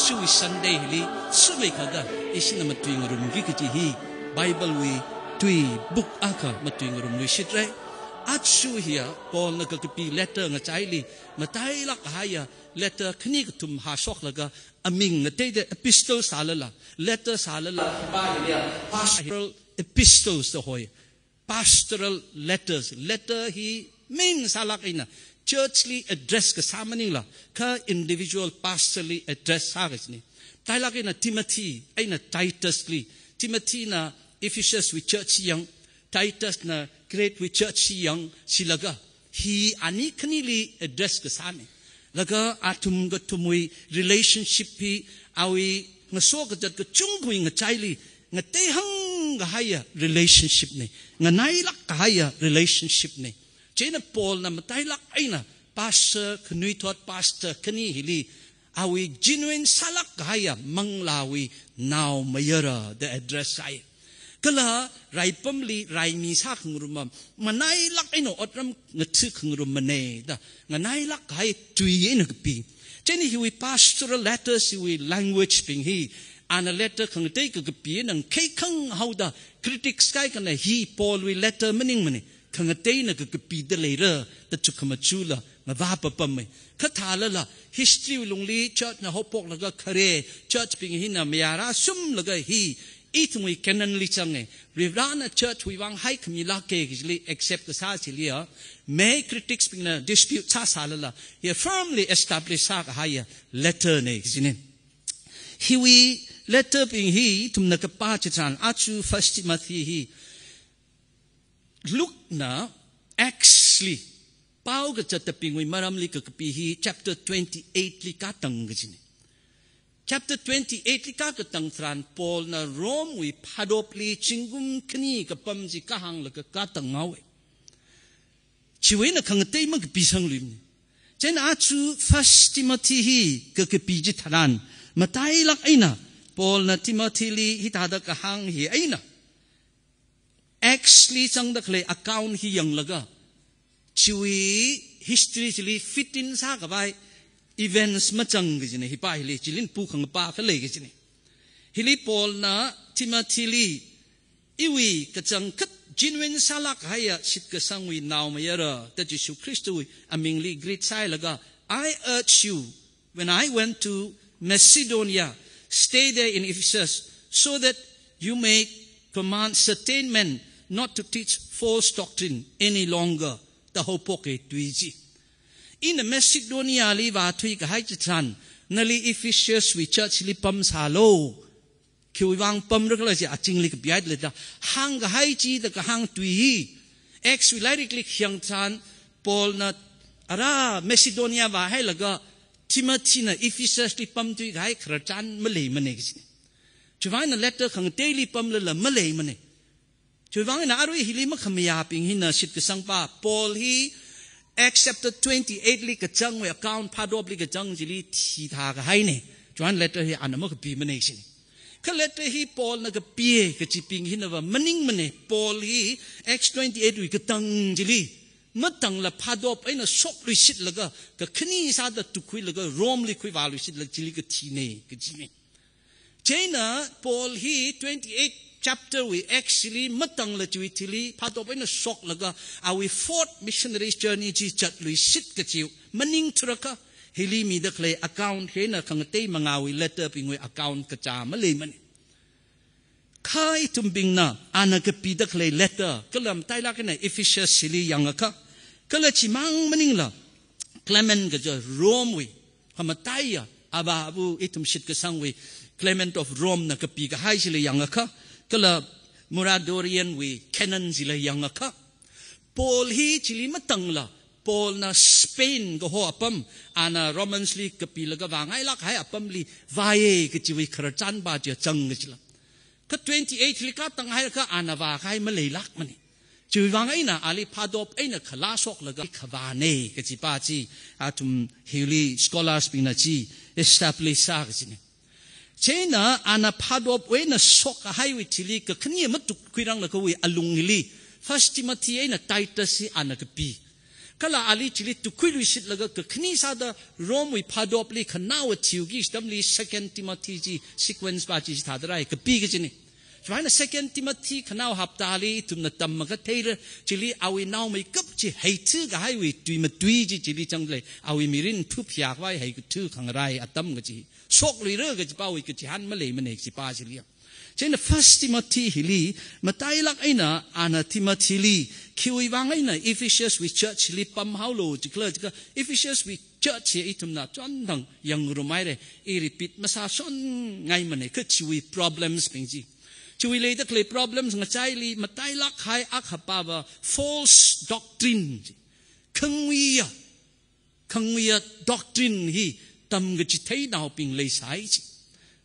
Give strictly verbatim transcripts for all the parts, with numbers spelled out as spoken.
Ajawui Sunday hili sumei khada ishina matuingarumki kaji hi Bible wui tui book akha matuingarumluishitra. Aja hiya Paulna kakapi letter ngachaili matailak kahaiya letter khani kathum hāshoklaga aming ngateida epistle sālala, letter sālala, hipa hiliya pastoral epistles da hoi. Pastoral letters. Letter hi main sālak eina church li address kasā maningla, kha individual pastor li address sā kajina. Tailak eina Timothy eina Titus li. Timothy na Ephesus wui church yang, Titus na Crete wui church yang, silaga hi ani khanili address kasāna. Laga athum kathumwui relationship hi awui ngaso kazat kachungkhawui ngachaili ngateihang kahaiya relationship na, nganailak kahaiya relationship na. Chieina Paulna matailak eina pastor khanuithot, pastor khani hili awui genuine sālak kahaiya manglāwui naomayara da address sāi. Kala raipamli raimi sākhangarumma, manailak eina otram ngathākhangarummana da nganailak kahai tui eina kapi. Chieina hiwui pastoral letters hiwui language bing hi, ana letter khangatei kakapi eina ngakheikhangahaoda critics kaikhana hi Paul wui letter maningmana, khangateina kakapida leira da chukhamachula ngavā papamma. Kha thālala history wui lungli church na haophoklaga khare church bing hina mayara sumlaga hi ithumwui canon li zanga. Varivarana church wui vang haikhamilaka kajili accept kasā chiliya, mei critics bingna dispute sāsālala, hiya firmly establish sākahaiya letter na kajina. Hiwui letter bing hi ithumna kapā chitharan, aja First Timothy hi Luke na Acts li pao kazatabingwui maramli kakapi hi chapter twenty-eight li katang kajina. Chapter twenty-eight li kakatang tharan Paulna Rome wui phadopli zingkum khani kapam chi kahānglaga katang haowa. Chiwui eina khangatei makapisangluimana. Chieina aja First Timothy hi kakapi chitharan, matailak eina Paulna Timothy li hithāda kahāng hi eina Acts li zangda khalei account hi yanglaga, chiwui history chili fit in sākhavai events mazang kajina, hipa hili chilin pukhangapa khalei kajina. Hili Paulna Timothy li, iwui kachangkhat genuine sālak kahaiya shitkasangwui naomayara da Jishu Khristawui amingli greet sāhailaga, I urge you, when I went to Macedonia, stay there in Ephesus, so that you may command certain men not to teach false doctrine any longer, da haophoka tui chi. Ina Macedonia li vāthui kahai chitharan, nali Ephesus wui church li pamsālu. Khiwui vang pamra khala chi azingli kapihaida leida hāngkahai chi da kahāng tui hi, Acts wui lairikli khayang tharan, Paulna ara Macedonia vāhailaga Timothy na Ephesus li pamthui kahai khararchan maleimana kajina. Chiwui vang eina letter khangateili pamlala maleimana. Chiwui vang eina arui hili makhamayābing hina shitkasangpa, Paul hi Acts chapter twenty-eight li kazangwui account, phadopli kazang chili thithā kahaina. Chiwui vang letter hi ana makapimana kajina. Kha letter hi Paulna kapiya kajibing hinava maningmana. Paul hi Acts twenty-eight wui katang chili matangla phadop eina shokluishitlaga, kakhane sāda tukhuilaga Rome li khuivāluishitlaga chili kathina kajina. Chieina Paul hi twenty-eight chapter wui Acts li matangla chiwui thili phadop eina shoklaga awui fourth missionary journey chi zatluishit kaji maningthurakha, hili mida khalei account hi eina khangatei mangāwui letter bingwui account kachā maleimana. Kha ithumbingna ana kapida khalei letter, kala matailak eina Ephesus hili yangakha, kala chimang maningla Clement kaja Rome wui khamataiya avāva ithum shitkasangwui Clement of Rome na kapi kahai chili yangakha, kala Muratorian wui canon chili yangakha, Paul hi chili matangla, Paulna Spain kaho apam, ana Romans li kapilaga vāngailak kahai apamli vāya kajiwui khararchanpa chi zang kajila. Kha twenty-eight li katang hailakha ana vākahai maleilākmana. Chiwui vang eina ali phadop eina khalā shoklaga kavāna kajipa chi, athum hili scholars bingna chi establish sā kajina. Chieina ana phadop eina shokkahaiwui thili kakhane matukkhuiranglakha wui alungli First Timothy eina Titus hi ana kapi. Kala ali chili tukkhuiluishitlaga kakhane sāda Rome wui phadopli khanaowa thiuki atamli Second Timothy chi sequence pa chi chithāda rāi kapi kajina. Chivang eina Second Timothy khanaowa haptali ithumna tam makatheira, chili awui naomeikap chi heithu kahaiwui tui matui chi chili zangda lei, awui mirin phuphiya khavai heikathu khangarai atam kaji. Shokluira kajipawui kachihān maleimana kajipa chili. Chieina First Timothy hili, matailāk eina ana Timothy li, khiwui vang eina Ephesus wui church li pamhaolo jikhala jiakha, Ephesus wui church hi ithumna chonthang yangngarumhaira, i repeat masāshonngaimana, kha chiwui problems bing chi. Chiwui leida khalei problems ngachaili matailāk kahai akha pava false doctrine chi. Khanguiya, khanguiya doctrine hi tamkachitheinaobing leisai chi.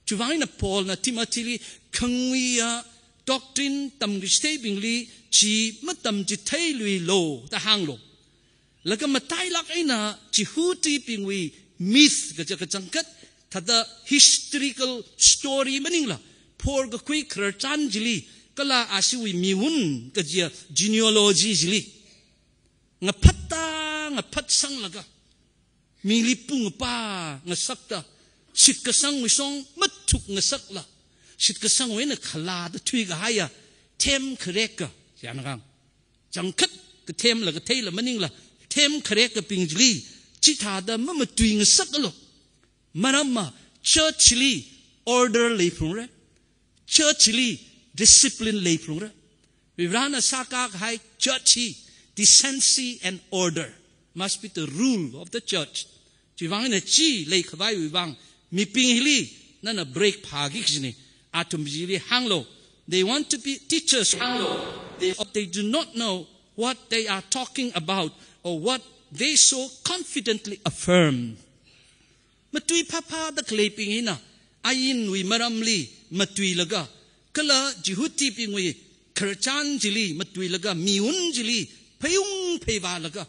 Chivang eina Paul na Timothy li khanguiya doctrine tamkachitheibingli chi matamchitheiluilo da hānglo. Laga matailāk eina Jihudibingwui myth kaja kachangkhat, thāda historical story maningla, phor kakhui khararchan chili, kala ashiwui miwun kajiya genealogy chili ngaphatta, ngaphatsanglaga, mili pungapa ngasakta, shitkasangwui shong mathuk ngasakla, shitkasangwui eina khalada thuikahaiya themkhareka, chiyana kang. Changkhat kathemla katheila maningla, themkharekabing chili chithāda mamatui ngasaklo. Maramva church li order leiphalungra. Church li discipline leiphalungra. Varivarana sākā kahai church hi decency and order must be the rule of the church. Chivang eina chi leikhavaiwui vang mibing hili nana break phāki kajina. Athum chili hānglo. They want to be teachers. Hānglo. They, they do not know what they are talking about or what they so confidently affirm. Matui phāphāda khaleibing hina ainwui maramli matuilaga, kala Jihudibingwui khararchan chili matuilaga, miwun chili pheiung pheiva laga,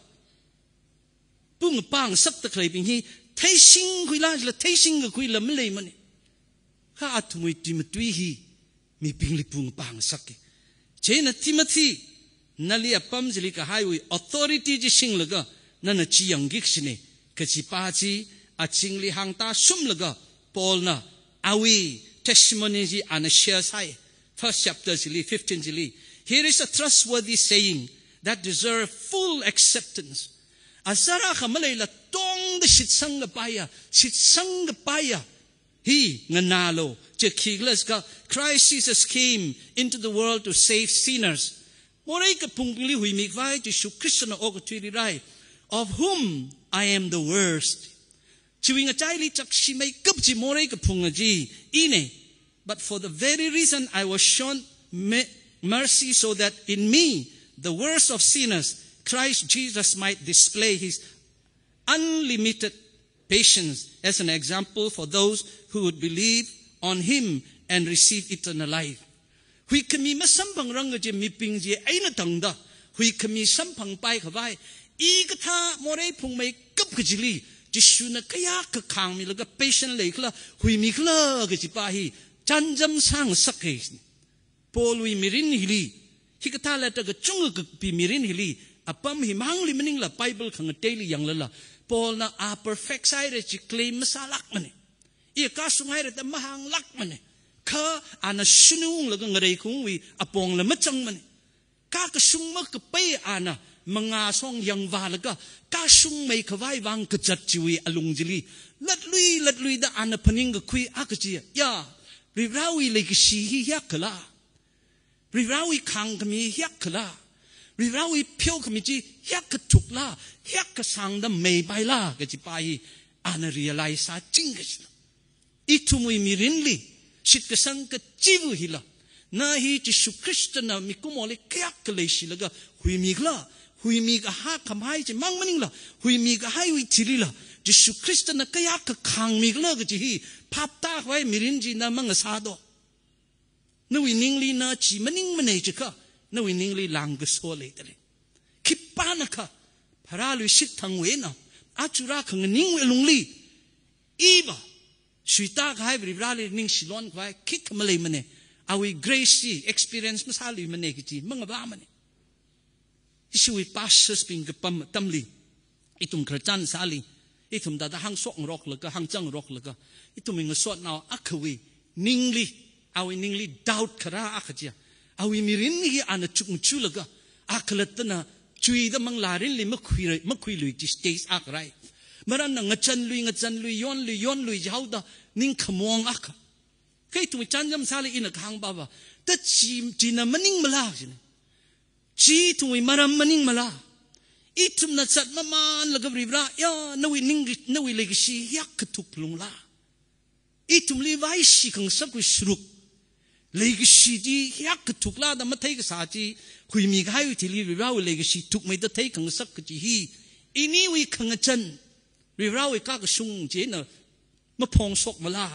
pungapa ngasakta khaleibing hi theishingkhuila jila, theishingkakhuila maleimana. Kha athumwui tui matui hi mibingli pungapa ngasaka. Chieina Timothy, nali apam chili kahaiwui authority chi shinglaga, nana chi yangki kajina, kajipa chi azingli hāngtāshumlaga, Paul na awui testimony chi ana share sāi. First chapter chili, fifteen chili. Here is a trustworthy saying that deserve full acceptance. Azar akha maleila tongda shitsang kapaiya, shitsang kapaiya hi nganālo, chi khikhala jiakha, Christ Jesus came into the world to save sinners. Morei kaphungbingli huimi khavai Jishu Khristana okathuili rāi, of whom I am the worst. Chiwui ngachaili chakshi meikap chi morei kaphunga chi ina. But for the very reason I was shown me-, mercy, so that in me, the worst of sinners, Christ Jesus might display his unlimited patience as an example for those who would believe on him and receive eternal life. Huikhami masamphangrang kaji mibing chi eina tangda huikhami samphangpai khavai, i kathā morei phungmeikap kachili Jishuna kayākha khāngmilaga patient leikhala, huimikhala kajipa hi chānjam sāngasaka. Paulwui mirin hili, hikathā letter kachungkha kapi mirin hili, apam himangli maningla Bible khangateili yanglala, Paulna a perfect sāhaira chi claim masālākmana. I kashung haira da mahānglākmana. Kha ana shanunglaga ngareikhaungwui apongla machangmana. Kakashung makapei ana mangā shong yangvālaga, kashungmei khavai vang kazat chiwui alung chili latlui latluida ana phaningkakhui akha chi, ya, Varivarawui leikashi hi hiyākkhala? Varivarawui khāngkhami hiyākkhala? Varivarawui pheokhami chi hiyākkathukla, hiyākkasāngda meipaila kajipa hi ana realize sāching kachina. Ithumwui mirinli shitkasang kachiva hila, na hi Jishu Khristana mikumoli kayākha leishilaga huimikhala, huimikahā khamahai chimang maningla, huimikahaiwui thilila Jishu Khristana kayākha khāngmikhala kaji hi phaptākhavai mirin chi na mangasādo. Nawui ningli na chi maningmana jiakha, nawui ningli lāngkaso leidalei. Khipānakha pharāluishit thangwui eina, aja rākhanganingwui alungli, iva shuitākahai Varivarali ningshilon khavai khikha maleimana. Awui grace chi experience masāluimana kaji mangavāmana. Ishiwui pastors bing kapam atamli, ithum khararchan sāli, ithum thāda hāngshokngaroklaga, hāngchangngaroklaga, ithumwui ngasotnao akhawui ningli, awui ningli doubt kharā akha chiya, awui mirin hi ana chukmachulaga, a khalattana chuida manglārinli makhuira-, makhuilui chi stage akha rai. Maramna ngachanlui, ngachanlui, yonlui, yonlui jihaoda ningkhamong akha. Kha ithumwui chānjam sāli ina kahāng pava, ta chi, china maningmala jina. Chi ithumwui maram maningmala. Ithumna zatmamanlaga Varivara, ya, nawui ning, nawui leikashi hiyākha thuk phalungla. Ithumli vaishi khangasakwui saruk, leikashi chi hiyākha thukla da mathei kasā chi, huimi kahaiwui thili Varivarawui leikashi thukmeida thei khangasak kaji hi, iniwui khangachan, Varivarawui kakashung china maphongshokmala.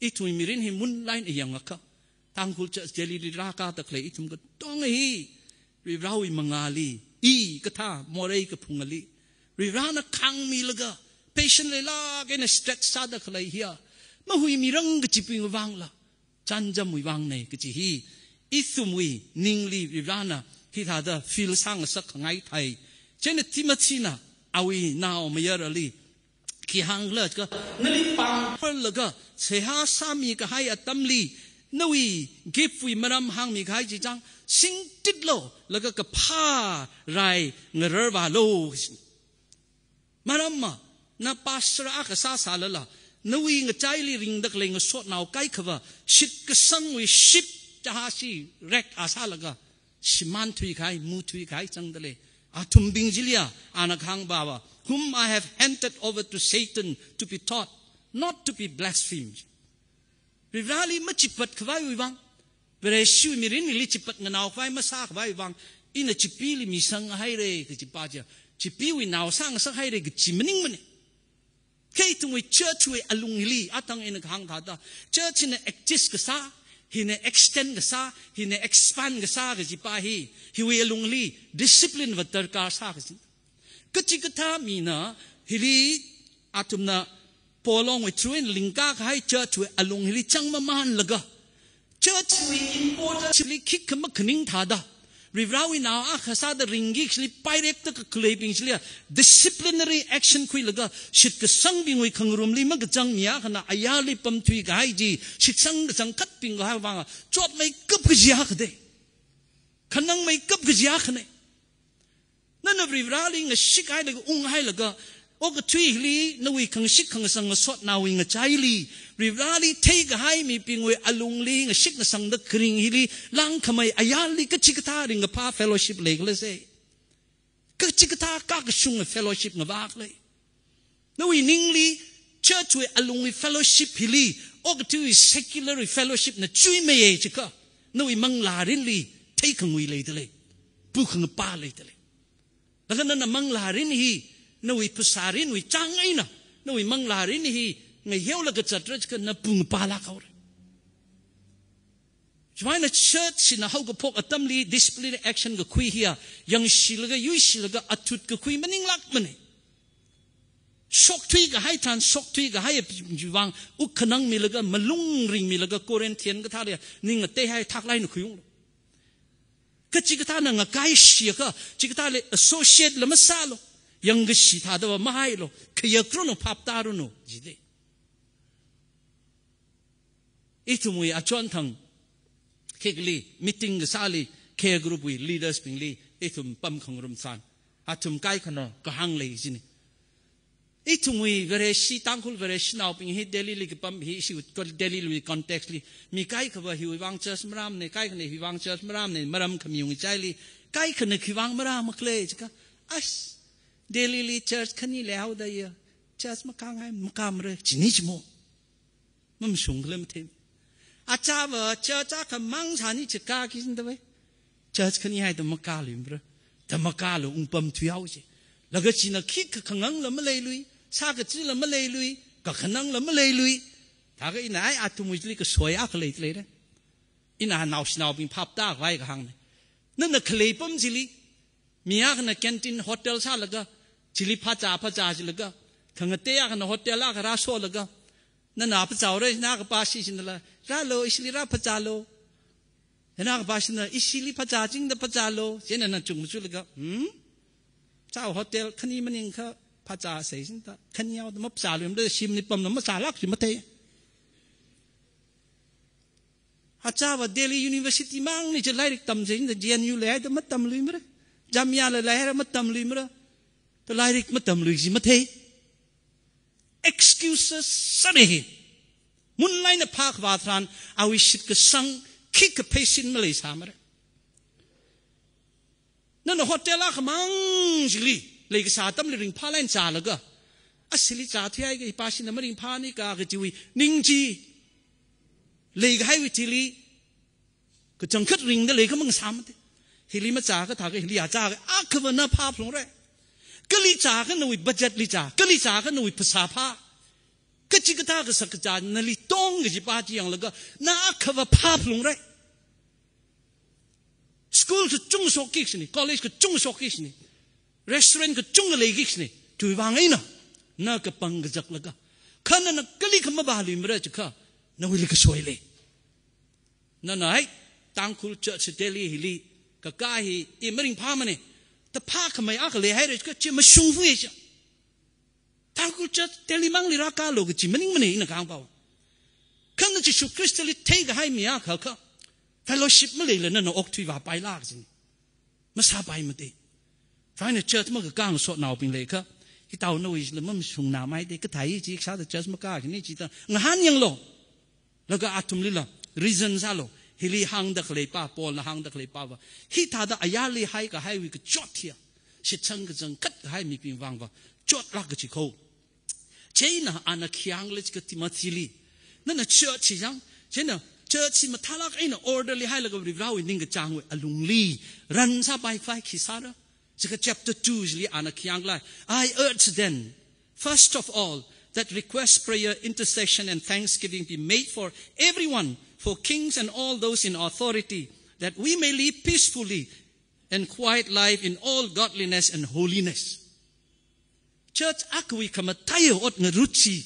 Ithumwui mirin hi munlai eina yangakha, Tangkhul Church Delhili rākada khalei ithum katonga hi, Varivarawui mangāli, i kathā morei kaphungali, Varivarana khāngmilaga, patient leilāk eina stretch sāda khalei hiya, mahuimirang kajibing vangla, chānjamwui vangna kaji hi, ithumwui ningli Varivarana hithāda feel sāngasak khangai thai. Chieina Timothyna awui naomayarali khi hāngla jiakha, nali pāngphurlaga seihā sāmi kahai atamli, nawui gift wui maram hāngmi kahai chi chang, singtitlo, laga kaphā rai ngararvālo. Maramva, na pastor akha sāsālala, nawui ngachaili ringda khalei ngasotnao kaikhava, shitkasangwui ship jahashi wreck a sālaga, shimānthui kahai, muthui kahai zangda lei. Athumbing chiliya, ana kahāng pava, "Whom I have handed over to Satan to be taught, not to be blasphemed." Varivarali machipat khavaiwui vang, Vareshiwui mirinli chipat nganao khavai masā khavaiwui vang, ina chipili misang haira kajipa chiya, chipiwui nao sāngasak haira kaji maningmana. Kha ithumwui church wui alungli, atang ina kahāng thāda, church hina exist kasā, hina extend kasā, hina expand kasā kajipa hi, hiwui alungli discipline va darkar sā kaji. Kachikathā mina hili athumna Paul ongwui through in lingkā kahai church wui alung hili changmamanlaga, church wui importance li khikha makhaning thāda, Varivarawui nao akha sāda ringki kashili pairekta kakhaleibing chiliya, disciplinary action khuilaga, shitkasangbingwui khangarumli makachang mi akhana ayarli pamthui kahai chi, shitsang kachangkhatbing kahai vanga, chotmeikap kaji akhana. Khanangmeikap kaji akhana. Nana Varivarali ngashik hailaga, unghailaga, okathui hili, nawui khangashik khangasang ngasotnaowui ngachaili, Varivarali theikahai mibingwui alungli ngashik ngasangda kharing hili, langkhamei ayarli kachikathā ringkaphā fellowship leikhala se. Kachikathā kakashung fellowship ngavākhala. Nawui ningli, church wui alungwui fellowship hili, okathuiwui secular wui fellowship na chuimeiya jiakha, nawui manglārinli, theikangui leida lei, pukhangapa leida lei. Laga nana manglārin hi, nawui phasārinwui chang eina, nawui manglārin hi, ngaheolaga zatra jiakha na pungapalāk haora. Chieina church hina haokaphok atamli disciplinary action kakhui hiya, yangshilaga, yuishilaga, athut kakhui maninglākmana. Shokthui kahai tharan, shokthui kahai apimjiwui vang, wuk khanangmilaga, malung ringmilaga, Corinthian kathāli, ning ngateihai thaklāk eina khuiunglu. Kachikathāna ngakaishiakha, chikathāli associate la masālu. Yangkashi thāda va mahailo. Khayak ranu, phapta ranu, jida. Ithumwui achon thang, khikli, meeting kasāli, care group wui leaders bingli, ithum pamkhangarum tharan, athum kaikhana kahāng lei jina. Ithumwui Vareshi, Tangkhul Vareshinaobing hi Delhili kapam hi, ishi Delhili context li, mi kaikhava hiwui vang church marāmana, kaikhana hiwui vang church marāmana, maram khamiwui ngachaili, kaikhana khiwui vang marāmakhala jiakha, as, Delhili church khani leihaoda ya, church makāngai, makāmara, jini jimo. Mamashungkhala mathei. Achāva church akha mang sāni jiakha kajina da vai. Church khani haida makāluimara. Da makālu ungpamthui haosa. Laga china khikha khangangla maleilui, sākazila maleilui, kakhanangla maleilui. Thākha ina ai athumwuili kasoi akha leida leira. Ina naoshinaobing phapta khavai kahāngna. Nana khalei pam chili, mi akhana canteen hotel sālaga, chili phazā phazā jilaga, khangatei akhana hotel akha rāsholaga, nana phazāora, na kapashi shinala, rālu, ishili rāphazālu. Chieina kapāshina ishili phāzā chingda phāzālu, chieina na chungmachulaga, hmm? Chao hotel khani maningakha phāzā sāsingda, khani yaoda maphāzāluimara, shimli pamla masālāk chi mathei. Achāva Delhi University mangli chi lairik tamsāsingda, J N U leihaida matamluimara. Jamia leihaira matamluimara. Kha lairik matamlui chi mathei. Excuses sāda hi. Munlai eina phākhavā tharan awui shitkasang khikha pheisin maleisāmara. Nana hotel akhamang chili, leikasā atamli ringphālāk eina zālaga, ashili zāthuihaiakha ipāshina maringphānika kajiwui ning chi, leikahaiwui thili, kachangkhat ringda leikha mangasāmate. Hili mazāakha thākha hili ya zāakha, akhava na phāphalungra. Kali zāakha nawui budget li zā, kali zāakha nawui phasā phā. Kachikathā kasak kazā nali tong kajipa chi yanglaga, na akhava phāphalungra. School kachungkha shokki kachina, college kachungkha shokki kachina, restaurant kachungkha leiki kachina, chiwui vang eina na kapang kazaklaga, kha nana kalikha mavāluimara chiakha, nawuili kasoi lei. Nana hai, Tangkhul Church Delhi hili kakā hi i maringphāmana da phākhamei akha leihaira chiakha, chi mashungfui chi. Tangkhul Church Delhi mangli rākālu kaji maningmana ina kahāngpava. Kha na Jishu Khristali theikahai mi akha kha fellowship maleila nana okathui vāpaila kajina. Masāpaimate. Chieina church makakā ngasotnaobing leiakha, hithāda nawuila mamashungnameida, kathā chi sāda church makā kajina chida ngahānyanglu. Laga athumlila reason sālu. Hili hāngda khaleipa, Paulna hāngda khaleipava, hithāda ayarli haikahaiwui kachot hiya, shitsang kachangkhat kahai mibing vangva chotlāk kaji kho. Chieina ana khi hāngkhala chiakha Timothyli, nana church hi yang, chieina church hi mathālāk eina order li hailaga Varivarawui ningkachāngwui alungli ran sāpaikhavai khi sāra. Chiakha chapter two chili ana khi hāngkhala, "I urge then, first of all, that request, prayer, intercession, and thanksgiving be made for everyone, for kings and all those in authority, that we may live peacefully and quiet life in all godliness and holiness." Church akhawui khamataiya ot ngarut chi,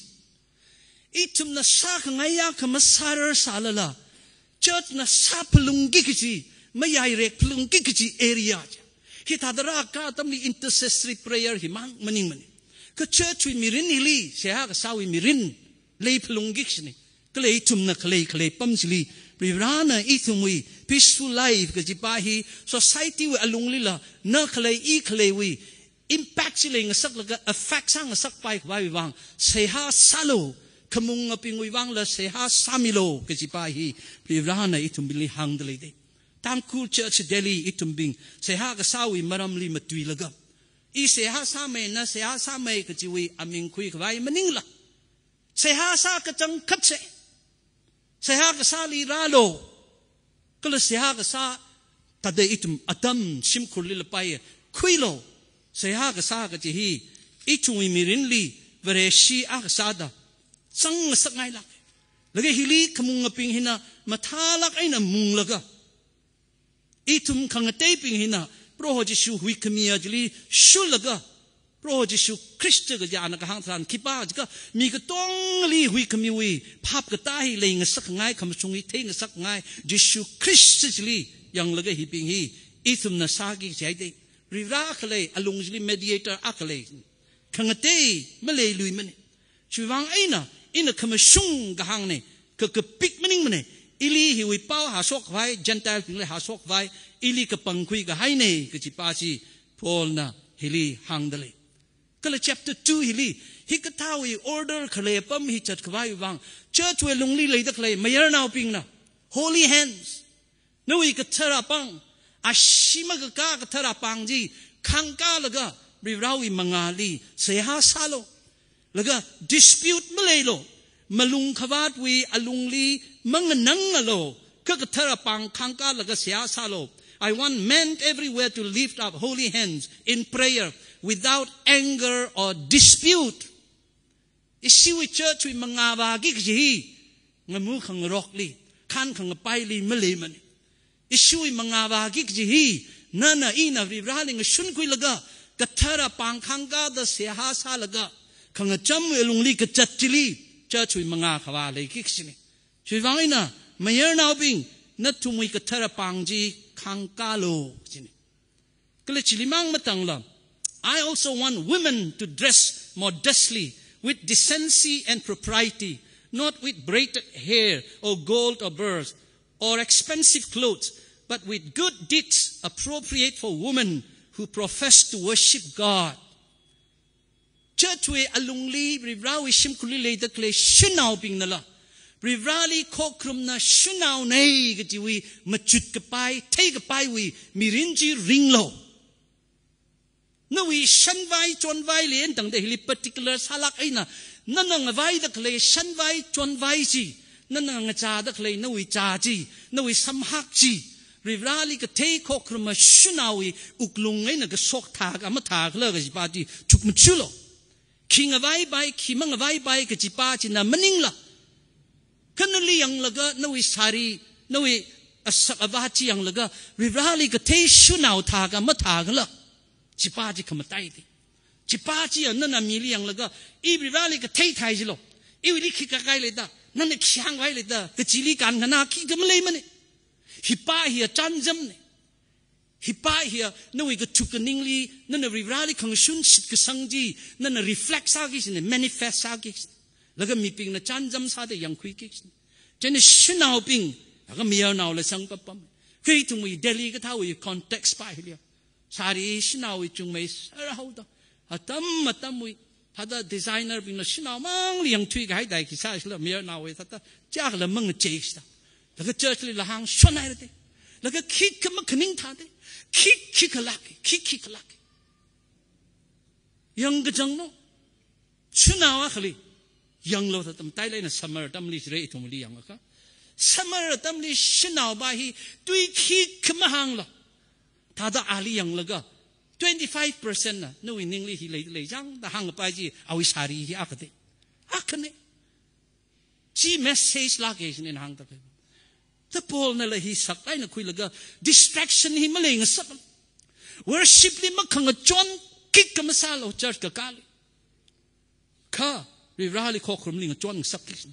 ithumna sākhangai akha masārar sālala, church na sāphalungki kaji, mayairek phalungki kaji area chi. Hithāda rākā atamli intercessory prayer himang maningmana. Kha church wui mirin hili, seihā kasāwui mirin leiphalungki kajina. Kala ithumna khalei khalei apam chili, Varivarana ithumwui peaceful life kajipa hi, society wui alunglila, na khalei i khaleiwui impact chi leingasaklaga, effect sāngasakpaikhavai vang seihā sālu, khamungabingwui vangla seihā sāmilu kajipa hi Varivarana ithumbingli hāngda leida. Tangkhul Church Delhi ithumbing seihā kasāwui maramli matuilaga, i seihā sāmei, na seihā sāmei kajiwui aming khuikhavai maningla, seihā sā kachangkhat se, seihā kasāli rālu. Kala seihā kasā thāda ithum atam shimkhurlila paiya khuilu. Seihā kasā kaji hi ithumwui mirinli Vareshi akha sāda zangngasakngailāka. Laga hili khamungabing hina mathālāk eina munglaga, ithum khangateibing hina Proho Jishu huikhamiya chili shullaga, Proho Jishu Khrista kaja ana kahāng tharan khipā jiakha, mi katongli huikhamiwui phap katā hi leingasakngai, khamashung hi theingasakngai Jishu Khrista chili yanglaga hibing hi ithumna sāki kaji haida. Varivara khalei alung chili mediator akha lei. Khangatei maleiluimana. Chiwui vang eina, ina khamashung kahāngna, kha kapik maningmana. Ili hiwui pao hāshokkhavai, Gentile bingli hāshokkhavai, ili kapangkhui kahaina kajipa chi Paulna hili hāngda lei. Kala chapter two hili, hikathāwui order khalei apam hi zatkhavai vang, church wui alungli leida khalei mayarnaobingna, holy hands, nawui kathara pāng, ashee makakā kathara pāng chi khangkālaga Varivarawui mangāli seihā sālu. Laga dispute maleilu, malung khavātwui alungli manganangalu, kha kathara pāng khangkālaga seihā sālu. "I want men everywhere to lift up holy hands in prayer without anger or dispute." Ishiwui church wui mangā vāki kaji hi, ngamu khangarokli, khan khangapaili maleimana. Ishiwui mangā vāki kaji hi, nana ina Varivarali ngashunkhuilaga, kathara pāng khangkāda seihā sālaga, khangachamwui alungli kazat chili, church wui mangā khavā leiki kajina. Chiwui vang eina, mayarnaobing, Nathumwui kathara pāng chi khāngkālu, jina. Kala chili mang matangla, "I also want women to dress modestly, with decency and propriety, not with braided hair or gold or pearls or expensive clothes, but with good deeds appropriate for women who profess to worship God." Church wui alungli, Varivarāwui shimkhurli leida khalei shanaobingnala, Varivarāli khokharumna shanaona kajiwui machut kapai, theikapaiwui mirin chi ringlu. Nawui shanvai chonvai lei eina tangda hili particular sālāk eina, nana ngavaida khalei shanvai chonvai chi, nana ngachāda khalei nawui chā chi, nawui samhak chi, Varivarāli kathei khokharuma shanaowui wuklung eina kashok thāka mathākhala kajipa chi chukmajālu. Khi ngavaipai, khi mangavaipai kajipa china maningla, kha nali yanglaga nawui sari, nawui asak avā chi yanglaga, Varivarāli kathei shanao thāka mathākhala, chipa chi khamataite. Chipa chiya nana mili yanglaga, "I Varivarāli kathei thai jilu. Iwuili khikha kahai leida, nana khi hāngkahai leida," kachili kankhanā khikha maleimane. Hipa hiya chānjamne. Hipa hiya nawui kathuk kaningli, nana Varivarāli khangashun shitkasang chi, nana reflect sāki kajine, manifest sāki kajine. Laga mibingna chānjam sāda yangkhuiki kajine. Chieina shanaobing, laga mayarnaola zangpapam. Kha ithumwui Delhi kathāwui context pa hiliya. Sari shanaowui chungmei sārhaoda, atam atamwui, thāda designer bingna shanao mangli yangthuikahai dai khi sāshila, mayarnaowui thāda chakla mangachei sāda. Laga church lila hāngshon hairate. Laga khikha makhaning thāte. Khikha khalāke, khikha khalāke. Yangkachang no. Shanao akhali yanglu, thāda matailāk eina summer atamli jire ithumli yangakha. Summer atamli shanaopa hi tui khikha mahāngla, thāda ali yanglaga, twenty-five percent na nawui ningli hi lei, lei jang da hāngpai chi, awui sari hi akhate. Akhane. Chi message lāke jina hāngda khalei. Thāda Paulnala hi sak eina khuilaga, distraction hi maleingasak. Worship li makhangachon khikha masālu church kakāli. Kha Varivarāli khokharumli ngachon ngasakki.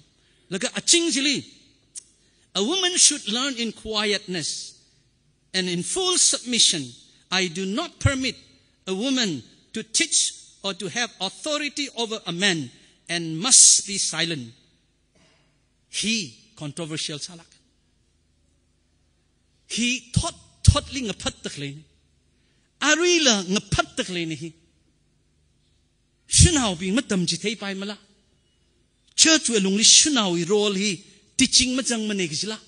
Laga aching chili, "A woman should learn in quietness and in full submission. I do not permit a woman to teach or to have authority over a man and must be silent." Hi controversial sālāk. Hi thot thotli ngaphatda khaleine. Aruila ngaphatda khaleine hi. Shanaobing matamchitheipaimala? Church wui alungli shanaowui role hi teaching mazangmane kajila?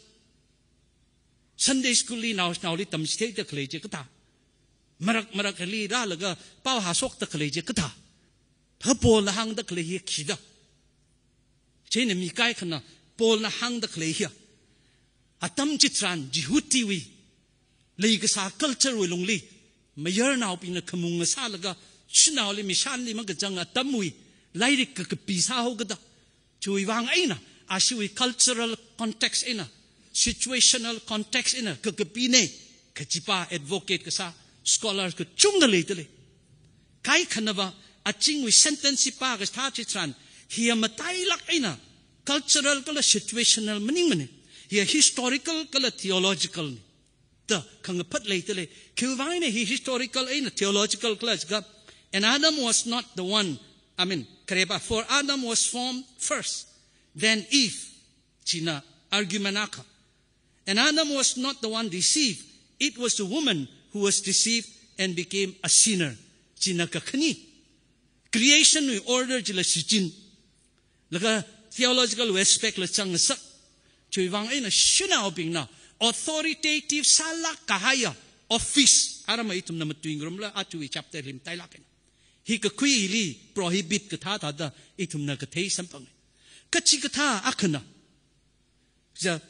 Sunday school li nao, naoli tamchitheida khalei chi kathā? Marak marakli rālaga pao hāshokda khalei chi kathā? Thāda Paulna hāngda khalei hi khida? Chieina mi kaikhana Paulna hāngda khalei hiya, atam chitharan Jihudiwui leikasā culture wui lungli, mayarnaobingna khamung ngasālaga, shanaoli mishanli makazang atamwui lairik kakapi sāhaokada. Chiwui vang eina, ashiwui cultural context eina, situational context eina kakapine kajipa advocate kasā scholars kachungda leidalei. Kaikhanava, achingwui sentence hi pākashā chitharan, hiya matailāk eina cultural kala situational maningmane. Hiya historical kala theological ne da khangaphat leidalei. Khiwui vang eina hi historical eina theological khala jiakha, "And Adam was not the one," I mean, khareba, "For Adam was formed first, then Eve." China argument akha. "And Adam was not the one deceived. It was the woman who was deceived and became a sinner." China kakhane. Creation wui order chila shichin. Laga theological aspect la changasak. Chiwui vang eina shanaobingna authoritative sālāk kahaiya office, aramai ithumna matuingarumla atuwui chapter li matailāk eina, hi kakhuili prohibit kathā thāda ithumna kathei samphanga. Kachikathā akhana, ja,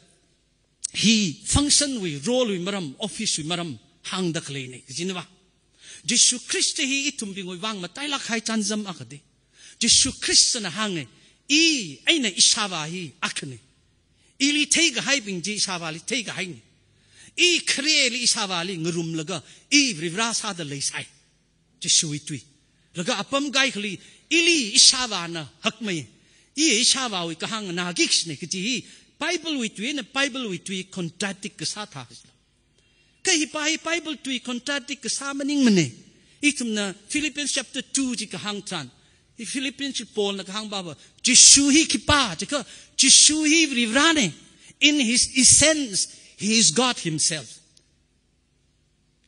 hi function wui, role wui maram, office wui maram hāngda khaleine kajinava. Jishu Khrista hi ithumbingwui vang matailāk kahai chānjam akhate. Jishu Khristana hānge, "I eina ishāvā hi akhane. Ili theikahaibing chi ishāvāli theikahaine. I khareli ishāvāli ngarumlaga, I Varivarā sāda leisai." Jishuwui tui. Laga apam kaikhali, "Ili ishāvāna hakmei. I ishāvāwui kahāng nganāki kajine," kaji hi Bible wui tui eina Bible wui tui contradict kasā thā kajila. Kha hipa hi Bible tui contradict kasā maningmana. Ithumna Philippians chapter two chi kahāng tharan, hi Philippians chi Paulna kahāng pava, Jishu hi khipā jiakha, Jishu hi Varivarāna. In his essence, he is God himself.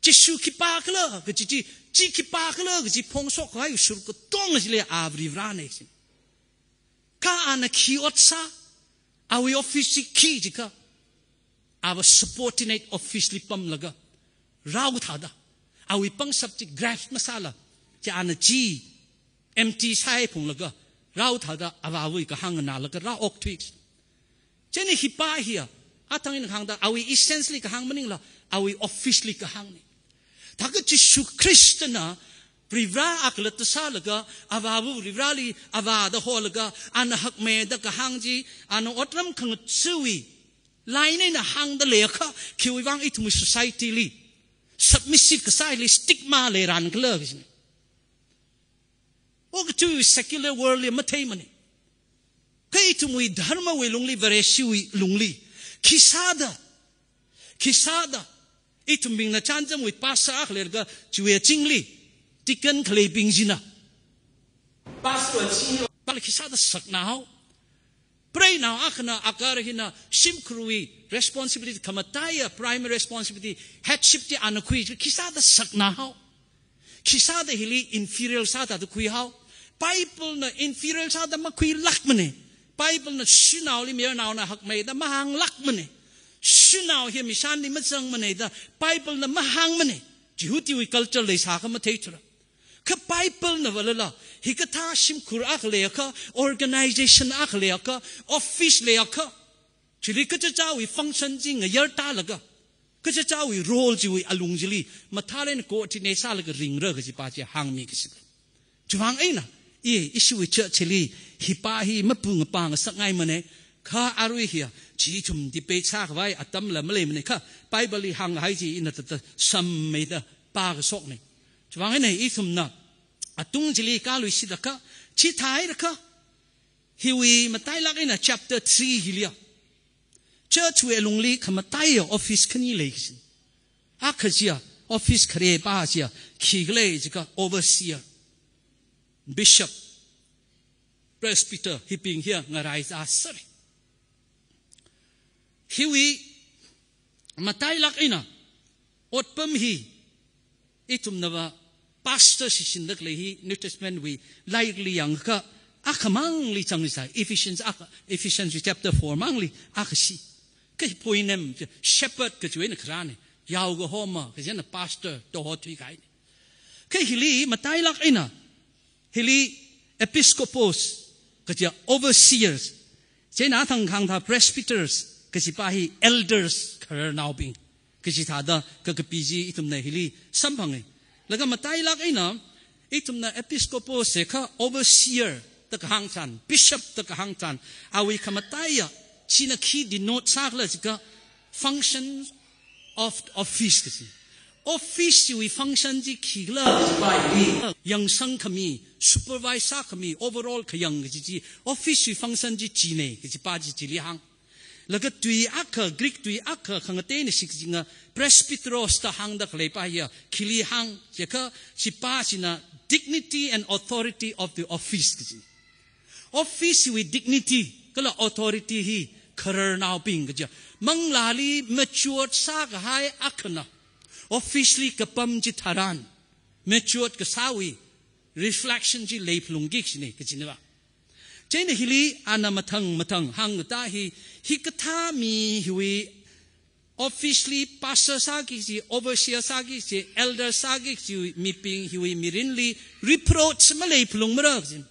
Jishu khipākhala kaji chi, chi khipākhala kaji phongshok kahai ushur katonga chili a Varivarāna kaji. Kha ana khi ot sā, awui office chi khi jiakha, ava subordinate office li pamlaga, rao thāda, awui pangshap chi grasp masāla, chi ana chi empty sāphunglaga, rao thāda avāwui kahāng nganālaga rao okthui. Chieina hipa hiya, athang eina kahāngda, awui essence li kahāng maningla, awui office li kahāngna. Thākha Jishu Khristana Varivarā akhala da sālaga, avāva Varivarāli avā da holaga, ana hakmeida kahāng chi, ana otram khangathāwui line eina hāngda leiakha, khiwui vang ithumwui society li submissive kasāli stigma leirānkhala kajina. Okathui secular world li matheimana. Kha ithumwui dharmawui lungli, Vareshiwui lungli, khisāda, khisāda ithumbingna chānjamwui pastor akha leilaga, chiwui azingli deacon khaleibing china, pastor chi, pala khisāda saknāhao. Preinao akhana Agar hina shimkhurwui responsibility khamataiya, primary responsibility, headship chi ana khui, khisāda saknāhao. Khisāda hili inferior sāda khuihao. Bible na inferior sāda makhuilākmana. Bible na shanaoli mayarnaona hakmeida mahānglākmana. Shanao hi mishanli mazangmana da Bible na mahāngmana. Jihudiwui culture leisākha matheithura. Kha Bible na valala, hikathā shimkhur akha leiakha, organization akha leiakha, office leiakha, chili kachichāwui function chi ngayar tālaga, kachichāwui role chiwui alung chili mathālāk eina coordinate sālaga ringra kajipa chi hāngmi kaji. Chiwui vang eina, i, ishiwui church chili hipa hi mapu ngapa ngasakngaimana. Kha arui hiya, chi ithum debate sākhavai atamla maleimana, kha Bible li hānghai chi ina tata sammeida pākashokna. Chiwui vang eina ithumna atung chili kāluishitakha, chithāhailakha, hiwui matailāk eina chapter three hiliya, church wui alungli khamataiya office khani lei kajina. Akha chiya, office kharepā chiya, khikhala jiakha overseer, bishop, presbyter, hibing hiya ngarai zāsera. Hiwui matailāk eina otpam hi, ithumna va pastor shishinda khalei hi New Testament wui lairikli yangakha akhamangli zangsa, Ephesians akha, Ephesians chapter four mangli akha shi. Kha hi poinam, shepherd kajiwui eina kharāna, yaokahoma kajina pastor, da hothuikahaina. Kha hili matailāk eina, hili episkopos kajiya overseers, chieina athang kahāng thā presbyters kajipa hi elders, khararnaobing kaji thāda kakapi chi ithumna hili samphanga. Laga matailāk eina ithumna episkopos jiakha overseer da kahāng tharan, bishop da kahāng tharan, awui khamataiya, china khi denote sākhala jiakha function of office kaji. Office chiwui function chi khikhala, yangsang khami, supervise sākhami, overall khayang kaji chi, office chiwui function chi china kajipa chi chili hāng. Laga tui akha, Greek tui akha khangateina shikzinga presbyteros da hāngda khaleipa hiya, khili hāng jiakha, chipa china dignity and authority of the office kaji. Office wui dignity kala authority hi khararnaobing kajiya, manglāli matured sākahai akhana office li kapam chitharan matured kasāwui reflection chi leiphalungki kajina, kajina va. Chieina hili ana mathang mathang hāngkatā hi, hikathā mi hiwui office li pastor sāki kaji, overseer sāki kaji, elder sāki kaji mibing hiwui mirinli reproach maleiphalungmara kajina.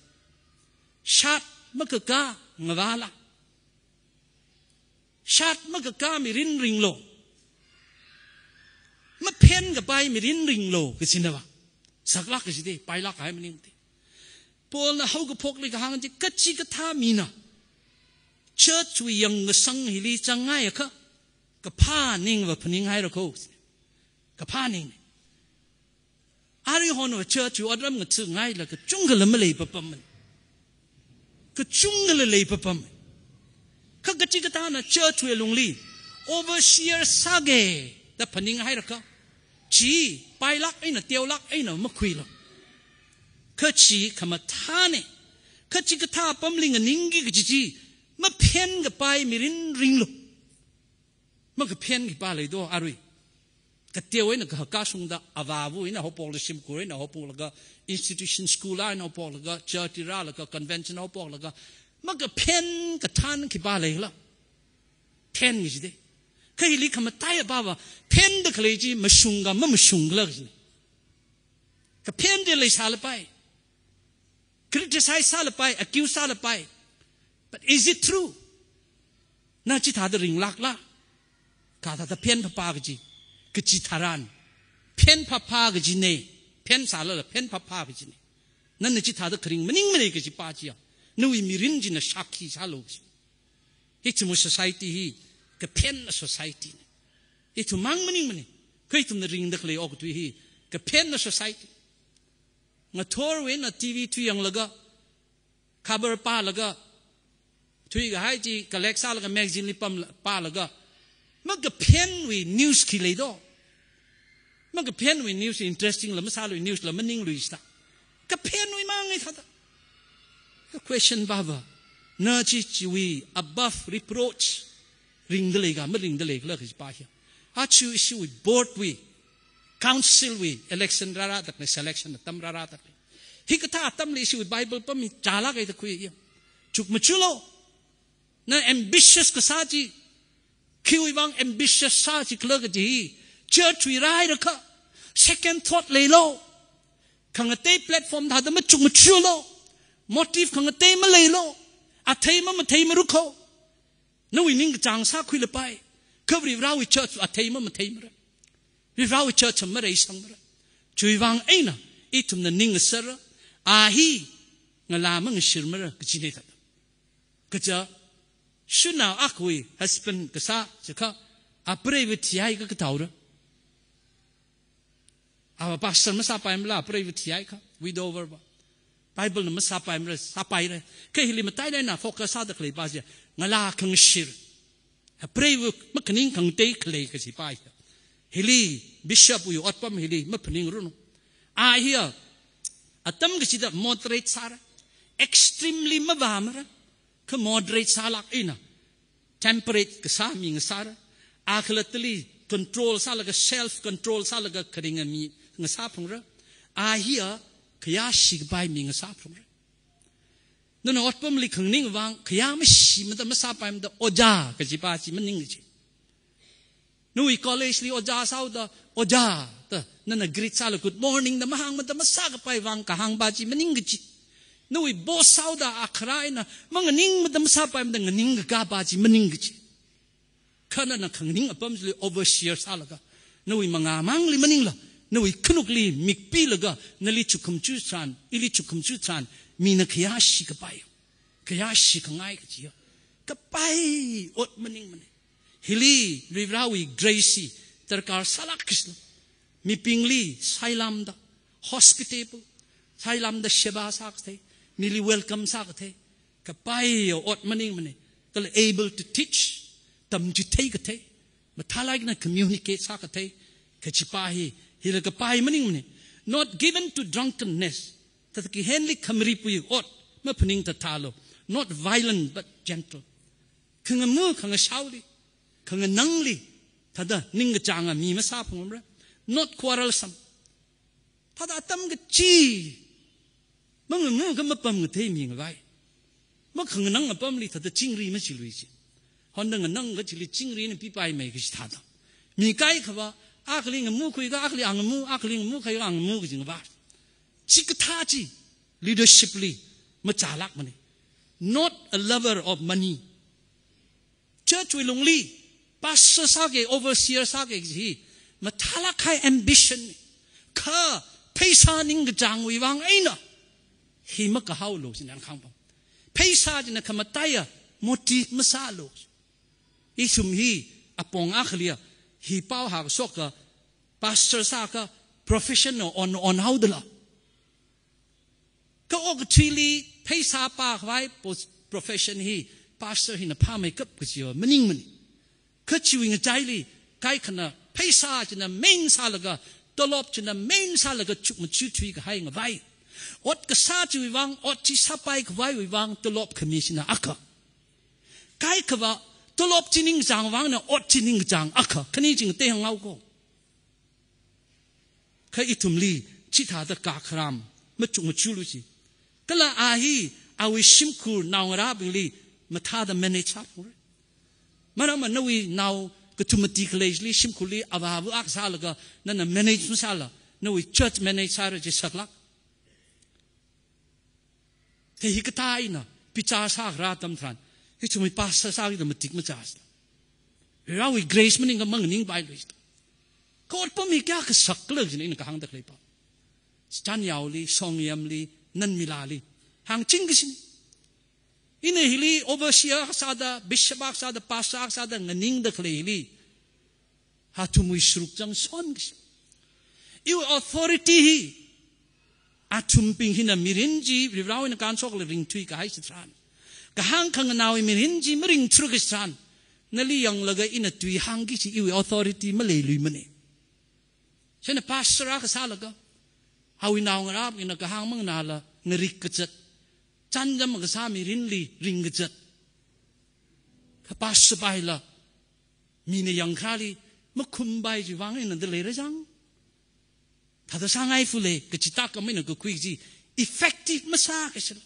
Shat makakā ngavāla, shat makakā mirin ringlu, maphen kapai mirin ringlu kajina va. Saklāk kaji te, pailāk kahai maningmana. Paulna haokaphokli kahāng chi, kachikathā mina church wui yangkasang hili zangngaiakha, kaphā ning va phaninghaira ko. Kaphā ning. Aruihon va church wui otram ngathangaila kachungkhala maleipapamana. Kachungkhala leipapamana. Kha kachikathāna church wui lungli overseer sāga da phaninghailakha, chi pailāk eina teolāk eina makhuilu. Kha chi khamathāna. Kha chikathā apamli nganingki kaji chi maphenkapai mirin ringlu. Makaphen khipā leido arui? Kateo eina kahaka shungda avāva̱ eina haophoklaga, shimkhur eina haophoklaga, institution school eina haophoklaga, church li rālaga, convention haophoklaga, makaphen kathān khipā leila? Phen kaji de. Kha hili khamataiya apava, phenda khalei chi mashung ka mamashung khala kajina. Kaphen de leisālapai. Criticize sālapai, accuse sālapai. But is it true? Na chithāda ringlākla? Kathāda phen phapha kaji, kaji tharan, phen phapha kajina, phensālala phen phapha kajina. Nana chithāda kharing maningmana kajipa chiya, nawui mirin china shākhi sālu kaji. Ithumwui society hi kaphen society na. Ithum mang maningmana. Kha ithumna ringda khalei okathui hi kaphen society. Ngathorwui eina T V thui yanglaga, khabar pālaga, thuikahai chi collect sālaga magazine li pam pālaga, makaphenwui news khi leido? Makaphenwui news, interesting la masālui, news la maningluisāda. Kaphenwui mang eina thāda. Kha question pava, na chi chiwui above reproach ringda lei ka maringda lei khala kajipa hi. Aja ishiwui board wui, council wui election rārāda khalei, selection atam rārāda khalei. Hikathā atamli ishiwui Bible pam hi chālāka da khuiya. Chukmajālu. Na ambitious kasā chi, khiwui vang ambitious sā chi khala kaji hi, church wui rāhailakha, second thought leilu. Khangatei platform thāda machukmajālu. Motive khangatei maleilu. Athei mamathei marukho. Nawui ningkachāng sākhuilapai. Kha Varivarāwui church athei mamatheimara. Varivarāwui church mareisangmara. Chiwui vang eina ithumna ning ngasara. A hi ngalā mangashirmara kajina thāda. Kaja, shanaoakhawui husband kasā chiakha, apreiva thihaiakha kathāora? Ava pastor masāpaimala, apreiva thihaiakha, widower va? Bible na masāpaimara, sāpaira. Kha hili matailāk eina focus sāda khaleipa chiya, ngalā khangashir, apreiva makhaning khangatei khalei kajipa hi. Hili bishop wui otpam hili maphaningranu. A hiya, atam kachida moderate sāra. Extremely mavāmara. Kha moderate sālāk eina temperate kasā mi ngasāra. A khalattali control sālaga, self control sālaga kharinga mi ngasāphalungra. A hiya khayāshi kapai mi ngasāphalungra. Nana otpamli khanganing vang khayā mashimada masāpaimada ojā kajipa chi maning kaji. Nawui college li ojā sāhaoda, ojā da nana greet sālaga good morning da mahāngmada masākapai vang kahāngpa chi maning kaji. Nawui boss sāhaoda akharai na manganingmada masāpaimada nganing kakapa chi maning kaji. Kha nana khanganing apam chili overseer sālaga, nawui mangā mangli maningla, nawui khanukli mikpilaga, nali chukhum chutharan, ili chukhum chutharan, mina khayāshi kapai, khayāshi khangai kajiya kapai ot maningmana. Hili Varivarāwui grace hi darkar sālāk kashila. Mibingli sailamda, hospitable, sailamda sheba sākathei, mili welcome sākathei, kapaiya ot maningmana. Kala able to teach, tamchithei kathei, mathālāk eina communicate sākathei kajipa hi, hila kapai maningmana. Not given to drunkenness. Thāda kihenli khamaripui ot maphaning thāthālu. Not violent but gentle. Khangamu khangashaoli, khanganangli thāda ningkachānga mi masāphalungra. Not quarrelsome. Thāda atam kachi mangamu kha mapam kathei mi ngavai. Makhanganang apamli thāda chingri machilui chi. Honda nganang kachili chingri na pipaimei kaji thāda. Mi kaikhava, akhali ngamukhuiakha akhali angamu, akhali ngamukhuiakha angamu kaji ngavai. Chikathā chi leadership li machālākmana. Not a lover of money. Church wui lungli pastor sāki, overseer sāki kaji hi mathālāk kahai ambition na. Kha pheisā ningkachāngwui vang eina hi makahaolu china khangpam. Pheisā china khamataiya motive masālu. Ithum hi apong akhaliya hi pao hākashoka pastor sākha profession na on on haodala. Kha okathuili pheisā pākhavai pos-, profession hi Pastor hina phāmeikap kajiva maningmana. Kha chiwui ngachaili, kaikhana pheisā china main sālaga, tolop china main sālaga chukmaja thuikahai ngavai. Ot kasā chiwui vang, ot chi sāpai khavaiwui vang, tolop khami china akha. Kaikhava, tolop chi ningkachāng vangna, ot chi ningkachāng akha. Khani chi ngatei hāngngai ko. Kha ithumli, chithāda kakharam, machukmajulu chi. Kala a hi, awui shimkhur naongarābingli, mathāda manage sāphungra. Maramva nawui nao kathum mati khaleili, shimkhurli, avāva akha sālaga, nana manage masāla, nawui church manage sāra chi saklāk. Thei hikathā eina, bichar sākharā atam tharan, ithumwui pastor sākida matik machā. Varewui grace maningakha manganingpailui. Kha otpam hi kayākha saklāk jina ina kahāngda khaleipa. Chanyaoli, Songyamli, Nanmilali. Hāngching kashina. Ina hili overseer akha sāda, bishop akha sāda, pastor akha sāda, nganingda khalei hili. Athumwui sharuk chang son kashi. Iwui authority hi. Athumbing hina mirin chi, Varewui eina kanshokla ringthuikahai chitharan. Kahāng khanganāwui mirin chi maringthuiki chitharan. Nali yanglaga ina tui hāngki kaji iwui authority maleiluimana. Chieina pastor akha sālaga. Awui naongarābingna kahāng manganāla ngarik kazat. Chānjam kasā mirinli ring kazat. Kha pastor paila. Mina yangkharāli, makhumpaiki vang eina da leira chang. Thāda sāngai fule, kachi tākam eina kakhui chi, effective masā kashila.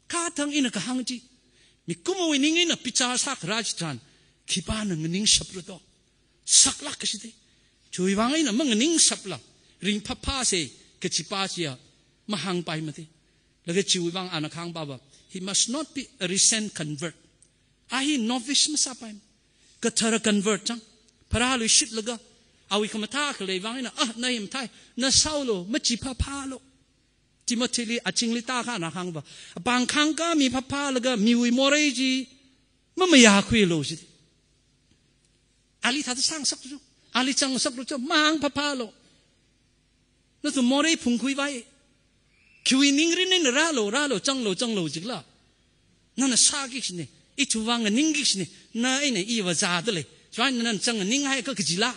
Kathang ina kahāng chi, mikumowui ning eina bichar sākharā chitharan, khipāna nganingshapra do. Saklāk kashite. Chiwui vang eina manganingshapla, ringphāphāsa, kachipa chiya, mahāngpaimate. Laga chiwui vang ana kahāngpava, he must not be a recent convert. A hi novice masāpai. Kathara convert chang. Pharāluishitlaga. Awui khamathā khalei vang eina, ah, na hi mathāi, na saolo, machiphāphālo. Timothyli, achingli tākha ana hāngva. Apāng khangkā miphāphālaga, miwui morei chi, mamayākhuilo chi. Ali thāda sāngasaklu. Ali changngasaklu cho, mahāngphāphālo. Nathum morei phungkhuivai. Khiwui ningrin eina rālo, rālo, changlo, changlo jikla. Nana sāki kashina, ithumva nganingki kashina, na eina iva zādalei. Chieina nana chang nganinghaiakha kajila.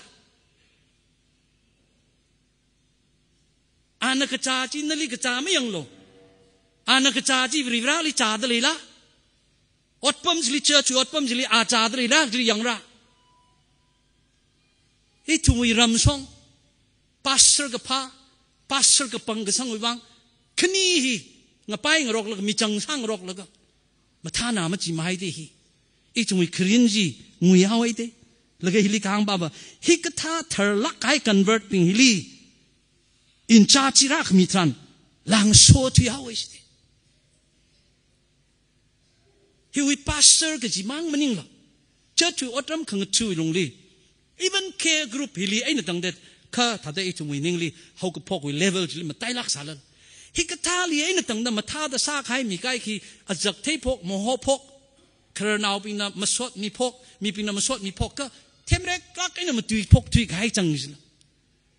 Ana kachā chi nali kachā mayanglo. Ana kachā chi Varivarāli chādaleila. Otpam chili church, otpam chili a chādaleila, chili yangra. Ithumwui ramshong, pastor kaphā, pastor kapang kasangwui vang, khani hi, ngapai ngaroklaga, michang sāngaroklaga, mathāna machimahaite hi. Ithumwui kharing chi, nguihaowaite. Laga hili kahāngpava, hikathā tharlāk kahai convert bing hili, in charge rākhami tharan, langsothuihaowa shite. Hiwui pastor kajimang maningla. Church wui otram khangatha̱wui lungli. Even care group hili eina tangda kha thāda ithumwui ningli haokaphokwui level chili matailāk sālala. Hikathāli eina tangda mathāda sākahai mi kaikha azak theiphok, mohophok. Khararnaobingna masotmiphok, mibingna masotmiphok kha themreklāk eina matuiphok thuikahai chang jila.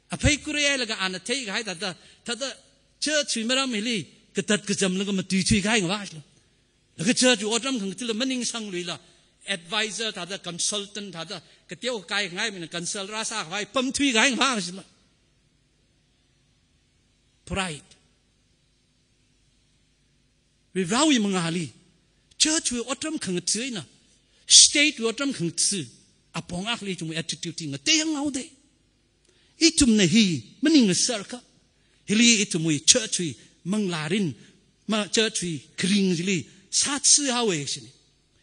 Aphei kurei hailaga ana theikahai thāda, thāda church wui maram hili, katat kachamlaga matuithuikahai ngavā shila. Laga church wui otram khangatha̱la maningsangluila, advisor thāda, consultant thāda, kateokha kaingaibingna consult rāsākhavai pamthuikahai ngavā shila. Pride. Varivarāwui mangāli, church wui otram khangatha̱ eina, state wui otram khangatha̱, apong akhali ithumwui attitude hi ngateihaoda. Ithumna hi, maning ngasakha, hili ithumwui church wui manglārin, ma church wui kharing chili, sāthuihaowa shini.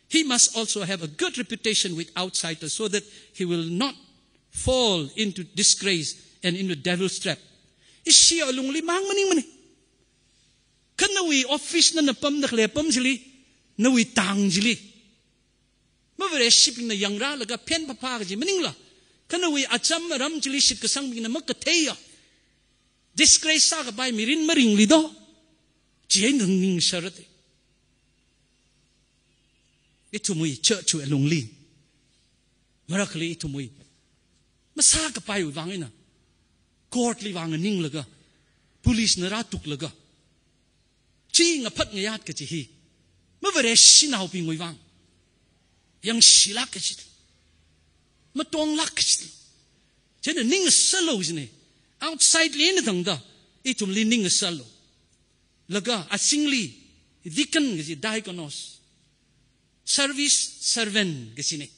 He must also have a good reputation with outsiders so that he will not fall into disgrace and into devil's trap. Ishi alungli mang maningmana. Kha nawui office nana pamda khalei apam chili, nawui tang chili. Mavareshibingna yangrālaga phenphāphā kaji maningla. Kha nawui acham aram chili shitkasangbingna makatheiya. Disgrace sākapai mirin maringli do. Chieina ning sharate. Ithumwui church wui alungli. Marakhali ithumwui. Masākapaiwui vang eina. Court li vang nganinglaga. Police na rātuklaga. Chi ngaphat ngayat kaji hi. Mavareshi naobingwui vang. Yangshilāk kachi. Matonglāk kachi. Chieina ning sālu jine. Outside li eina tangda, ithumli ning sālu. Laga azingli, deacon kaji diakonos. Service, servant kajine.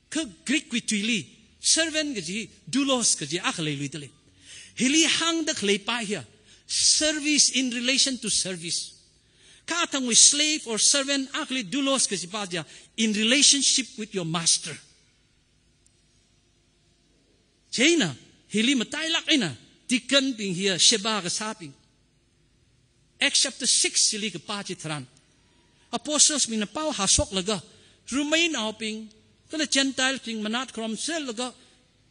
Kha Greek wui tuili, servant kaji, doulos kaji akha leiluidalei. Hili hāngda khaleipa hiya, service in relation to service. Kha athangwui slave or servant akhali doulos kajipa hiya, in relationship with your master. Chieina, hili matailāk eina, deacon bing hiya, sheba kasābing. Acts chapter six chili kapā chitharan, apostles bingna pao hāshoklaga, Roman naobing, kala Gentile bing manat kharom sālaga,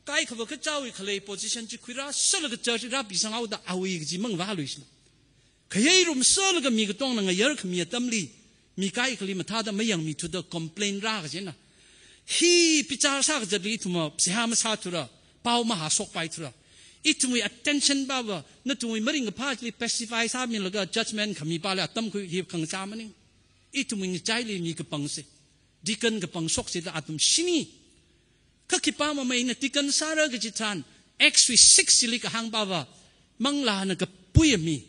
kaikhava kachāwui khalei position chi khuirāsālaga church rāpisanghaoda awui kaji mangvāluisila. Khayei rum sālaga mi katongna ngayar khami atamli, mi kaikhali mathāda mayangmithuda complain rā kajina. Hi bichar sā kazatli ithumva seihā masāthura, pao mahāshokpaithura. Ithumwui attention pava, nathumwui maringkaphā chili pacify sāmilaga judgment khamipali atam khui hi khangachā maning. Ithumwui ngachaili mi kapangse. Deacon kapangshokse da athum shini. Kha khipā mamei na deacon sāra kaji tharan, Acts wui six chili kahāngpava, manglāna kapuiya mi,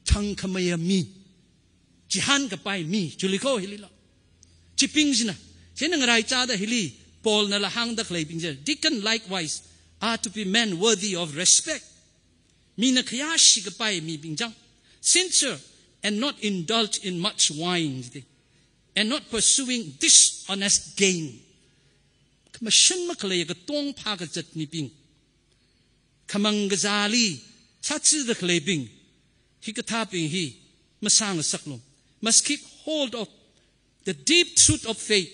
thangkhameiya mi, chihān kapai mi, chili kho hilila. Chibing china, chieina ngaraichāda hili, Paulnala hāngda khaleibing chi, deacon likewise are to be men worthy of respect. Mina khayāshi kapai mibing chang, sincere and not indulge in much wine, and not pursuing dishonest gain. Khamashun makhalei katong phākazat mibing. Khamang kazāli sāchida khaleibing. Hikathābing hi masāngasaklu. Must keep hold of the deep truth of faith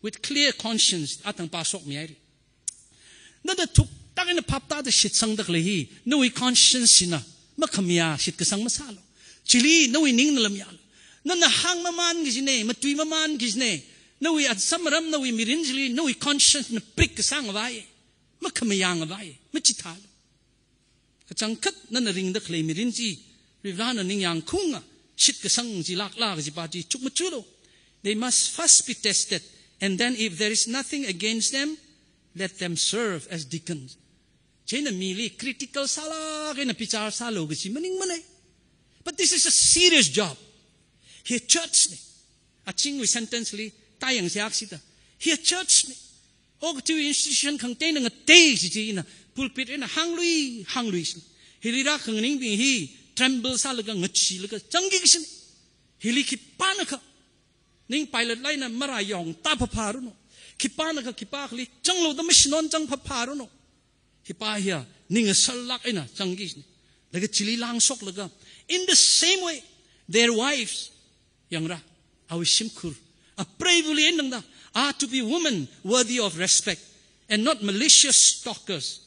with clear conscience. Athang pāshokmihaira. Nana thuktak eina phaptāda shitsangda khalei hi, nawui conscience china makhamayā shitkasang masālu. Chili nawui ningna lamyālu. Nana hāngmamān kajine, matuimamān kajine, nawui atsam aram, nawui mirin chili, nawui conscience na prick kasā ngavai, makhamayā ngavai, machithālu. Kachangkhat nana ringda khalei mirin chi, Varivarana ningyāng khaunga, shitkasang chilākla kajipa chi chukmajālu. They must first be tested, and then if there is nothing against them, let them serve as deacons. Chieina mili critical sālāk eina bichar sālu kaji maningmane. But this is a serious job. Hi church ne. Azingwui sentence li, tayang siak sida. Hi church ne. Okathui institution khangateina ngatei chi chi ina, pulpit eina hānglui, hānglui si. Hili rākhanganingbing hi, tremble sālaga ngacheelaga zangki kashine. Hili khipānakha, ning pilot laina marayong ta phapharanu. Khipānakha khipākhali zanglu da mashinon zang phapharanu. Hipa hiya, ning asalāk eina zangki kashine. Laga chili langshoklaga. In the same way, their wives, yangra, awui shimkhur, apreivali eina tangda, are to be women worthy of respect, and not malicious talkers,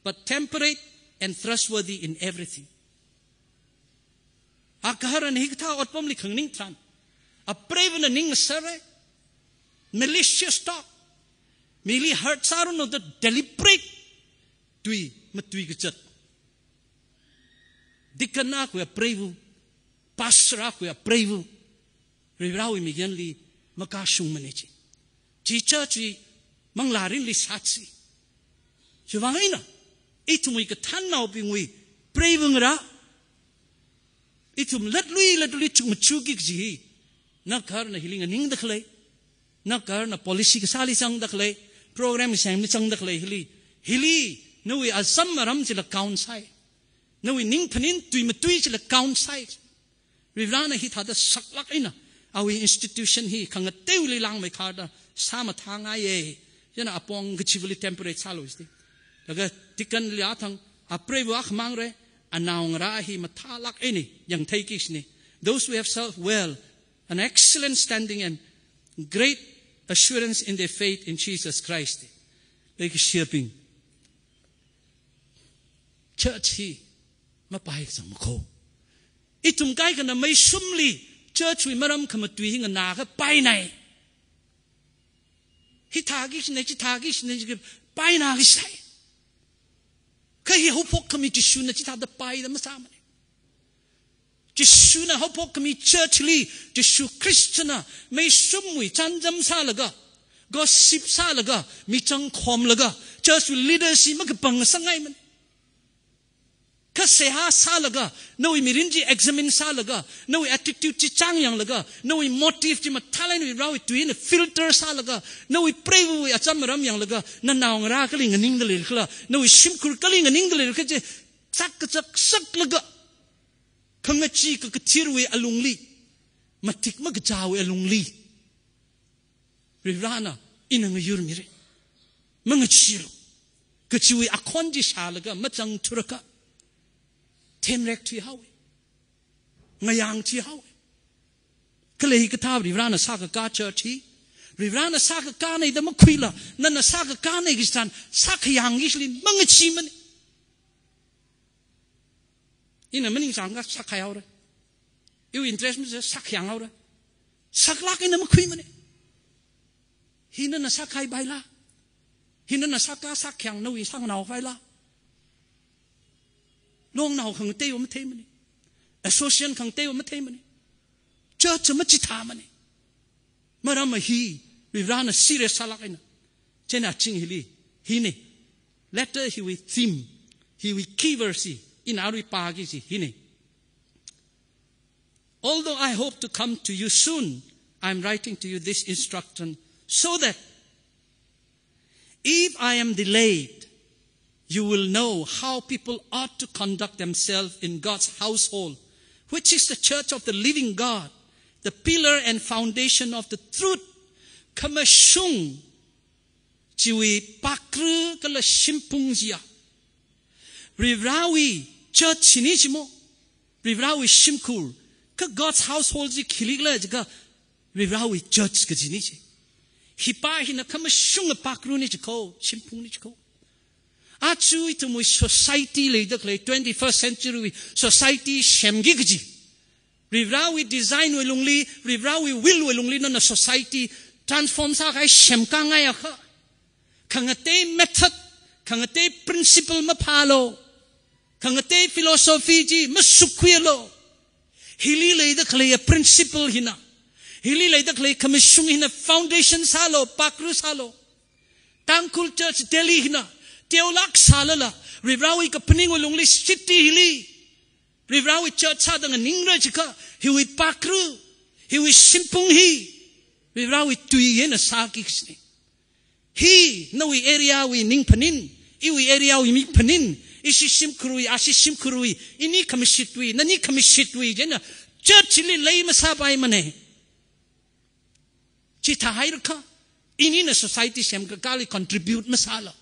but temperate and trustworthy in everything. Agaharana hikathā otpamli khanganing tharan, apreivana ning sāra, malicious talk, mili hurt sāranu da deliberate, tui, matui kazat. Deacon akhawui apreiva, pastor akhawui apreiva, Varivarawui migenli makashungmane chi. Chi church wui manglārinli sāsi. Chiwuivang eina, ithumwui kathānnaobingwui preiva ngarā, ithum latlui latlui chukmajāki kaji hi, nagaharana hili nganingda khalei, nagaharana policy kasāli zangda khalei, program kasāli zangda khalei hili, hili, nawui atsam aram chila count sāi. Nawui ning phaning tui matui chila count sāi. Varivarana hithāda saklāk eina, awui institution hi khangateiwuili langmeikharda sāmathāngaiye. Chieina apong kachivali temperate sālu si. Laga deaconli athang, apreiva akhamang re, anaongarā hi mathālāk eina yangtheiki kashine. Those who have served well, an excellent standing and great assurance in their faith in Jesus Christ. Leikashiyabing. Church hi mapai kachang makho. Ithum kaikhana meishumli church wui maram khamatui hi nganākapainai. Hithāki kashine, chithāki kashine, chi paina kasai. Kha hi haophok khami Jishuna chithāda paida masāmane. Jishuna haophok khami church li, Jishu Khristana meishumwui chānjam sālaga, gossip sālaga, mi changkhomlaga, church wui leaders hi makapang sāngaimana. Kha seihā sālaga, nawui mirin chi examine sālaga, nawui attitude chi chāngyanglaga, nawui motive chi mathālāk eina Varewui tuina filter sālaga, nawui preiva̱wui acham aram yanglaga, nanaongarā kali nganingda leikhala, nawui shimkhur kali nganingda leikhala chi, sak kachak saklaga, khangachee kakathirwui alungli, matik makachāwui alungli, Varivarana ina ngayurmira. Mangacheelu kachiwui akhon chi shālaga machang thurakha, themrek thuihaowa, ngayang thuihaowa. Kala hikathā Varivarana sākakā church hi, Varivarana sākakāna da makhuila, nana sākakāna kaji tharan sākhayang kajili mangacheemana. Ina maningsāngakha sākhaihaora. Iwui interest masā, sākhayanghaora. Saklāk eina makhuimana. Hi nana sākhaipaila? Hi nana sākā sākhayang nawui sānganāpaila? Longnao khangateiva matheimana. Association khangateiva matheimana. Church machithāmana. Maram hi Varivarana serious sālāk eina. Chieina ching hili, hina. Letter hiwui theme, hiwui key verse hi, ina arui pāki kaji hina. Although I hope to come to you soon, I am writing to you this instruction so that if I am delayed, you will know how people ought to conduct themselves in God's household, which is the church of the living God, the pillar and foundation of the truth. Khamashung chiwui pakru kala shimphung chiya, Varivarawui church china chimo, Varivarawui shimkhur, kha God's household chi khilikhala jiakha, Varivarawui church kajina chi. Hi pa hina khamashunga pakruna chiko, shimphungna chiko. Aja ithumwui society leida khalei, twenty-first century wui society semki kaji, Varivarawui design wui lungli, Varivarawui will wui lungli nana society transform sākahai semkāngaiakha, khangatei method, khangatei principle maphālu, khangatei philosophy chi masukkhuilu. Hili leida khalei principle hina, hili leida khalei khamashung hina foundation sālu, pakru sālu. Tangkhul Church Delhi hina teolāk sālala, Varivarawui kaphaning wui lungli city hili Varivarawui church sāda nganingra jiakha, hiwui pakru, hiwui shimphung hi Varivarawui tui eina sāki kajina. Hi nawui area wui ning phaning, iwui area wui ning phaning, ishi shimkhurwui, ashi shimkhurwui, ini khamashitwui, nani khamashitwui, chieina church li lei masāpaimana. Chithāhairakha, inina society semkakāli contribute masāla,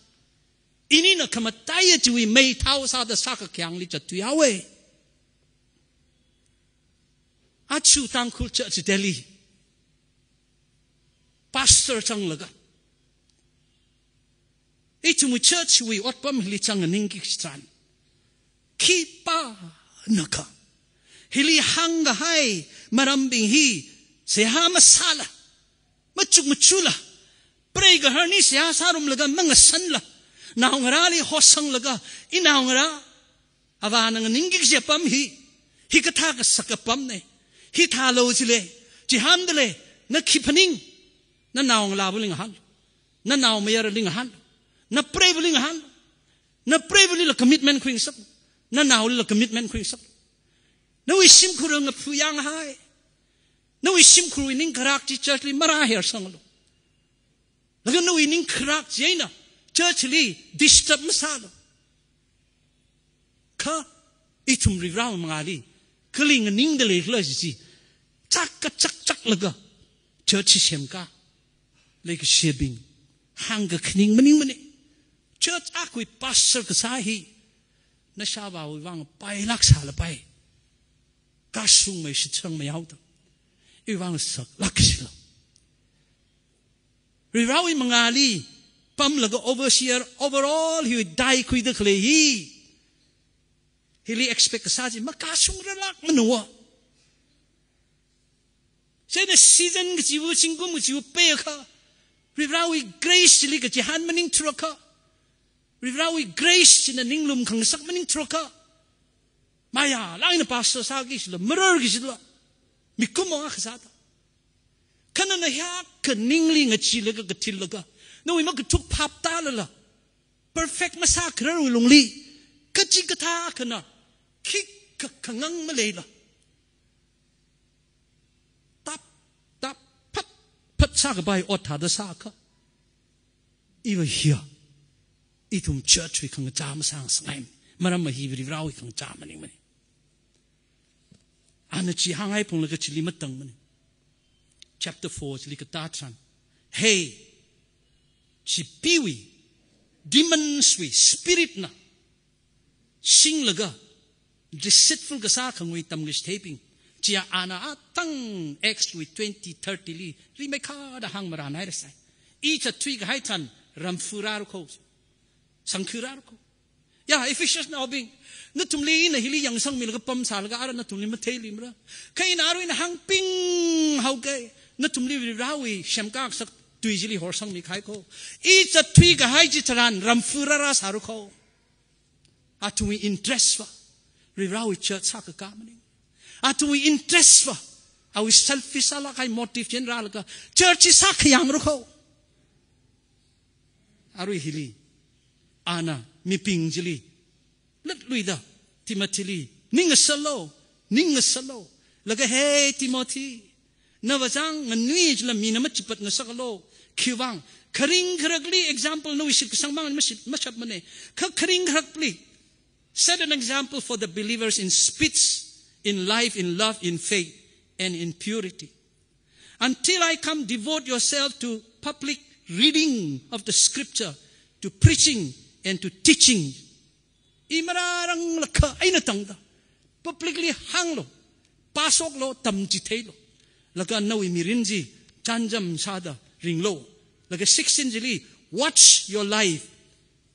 inina khamataiya chiwui meithao sāda sākakhayangli zatthuihaowa. Aja Tangkhul Church Delhi pastor zanglaga, ithumwui church wui otpam hili zang nganingki kaji tharan, khipānakha hili hāngkahai marambing hi seihā masāla, machuk machula, prei gaharli seihā sārumlaga mangasanla, naongarāli hosanglaga, inaongarā, avāna nganingki kaji apam hi, hikathā kasak apamna. Hithālu jilei, chihānda lei, na khi phaning, nanaongalāvali ngahān, nanaomayarali ngahān, napreiva̱li ngahān, napreiva̱lila commitment khuingasak, nanaolila commitment khuingasak. Nawui shimkhur ngaphuyanghai, nawui shimkhurwui ningkharak chi church li marāhersanglu. Laga nawui ningkharak chieina church li disturb masālu. Kha ithum Varivarawui mangāli kali nganingda leikhala kaji chi chak kachak chaklaga church semkā, leikashibing, hāngkakhaning maningmana. Church akhawui pastor kasā hi nashāvāwui vang pailāk sālapai, kashungmei shitsangmei haoda, iwui vang saklāk kajila. Varivarawui mangāli pamlaga overseer, overall hiwui daikhuida khalei hi, hili expect kasā chi makashungrarlākmana. Chieina season kachiva̱, zingkum kachiva̱ peiakha, Varivarawui grace chili kachihān maningthurakha, Varivarawui grace china ninglum khangasak maningthurakha, Mayālāk eina pastor sāki shila, mararki shila, mikumo akha sāda. Kha nana hiyākha ningli ngacheelaga, katheilaga, nawui makathuk phaptālala, perfect masākhararwui lungli, kachikathā akhana khikha khangang maleila, tap, tap, phat, phat sākapai ot thāda sāakha, iva hiya, ithum church wui khangachā masāngasakngai. Maramva hi Varivarāwui khangachā maningmana. Ana chi hānghai phunglaga chili matangmana. Chapter four chili katā tharan, hei, chipeewui, demons wui spirit na singlaga, deceitful kasā khangui tamkachitheibing, chiya ana atang Acts wui twenty thirty li rimeikharda hāngmarānhairasai. I zatthui kahai tharan ramfu rāra kho, sangkhu rāra kho. Ya, Ephesians naobing, nathumli ina hili yangsangmilaga pamsālaga ara nathumli matheili mara. Kha ina arui ina hāngping haoke, nathumli Varivarāwui semkaksak tui chili horsangmi kahai kho. I zatthui kahai chi tharan ramfu rāra sāra kho. Athumwui interest va Varivarāwui church sākakā maning. Athumwui interest va, awui selfish sālāk kahai motive chi eina rālaga church chi sākhayangra kho. Arui hili, ana mibing chili latluida, Timothy li, ning ngasalo, ning ngasalo. Laga, hey Timothy, nava chang nganui chila mina machipat ngasakalo. Khiwuivang, kharing kharakli example nawui shitkasang mang mashit, mashapmana. Kha kharing kharakli, set an example for the believers in speech, in life, in love, in faith, and in purity. Until I come, devote yourself to public reading of the scripture, to preaching, and to teaching. I marāranglakha eina tangda, publicly hānglo, pāshoklo, tamchitheilo. Laga nawui mirin chi chānjam sāda ringlo. Laga sixteen chili, watch your life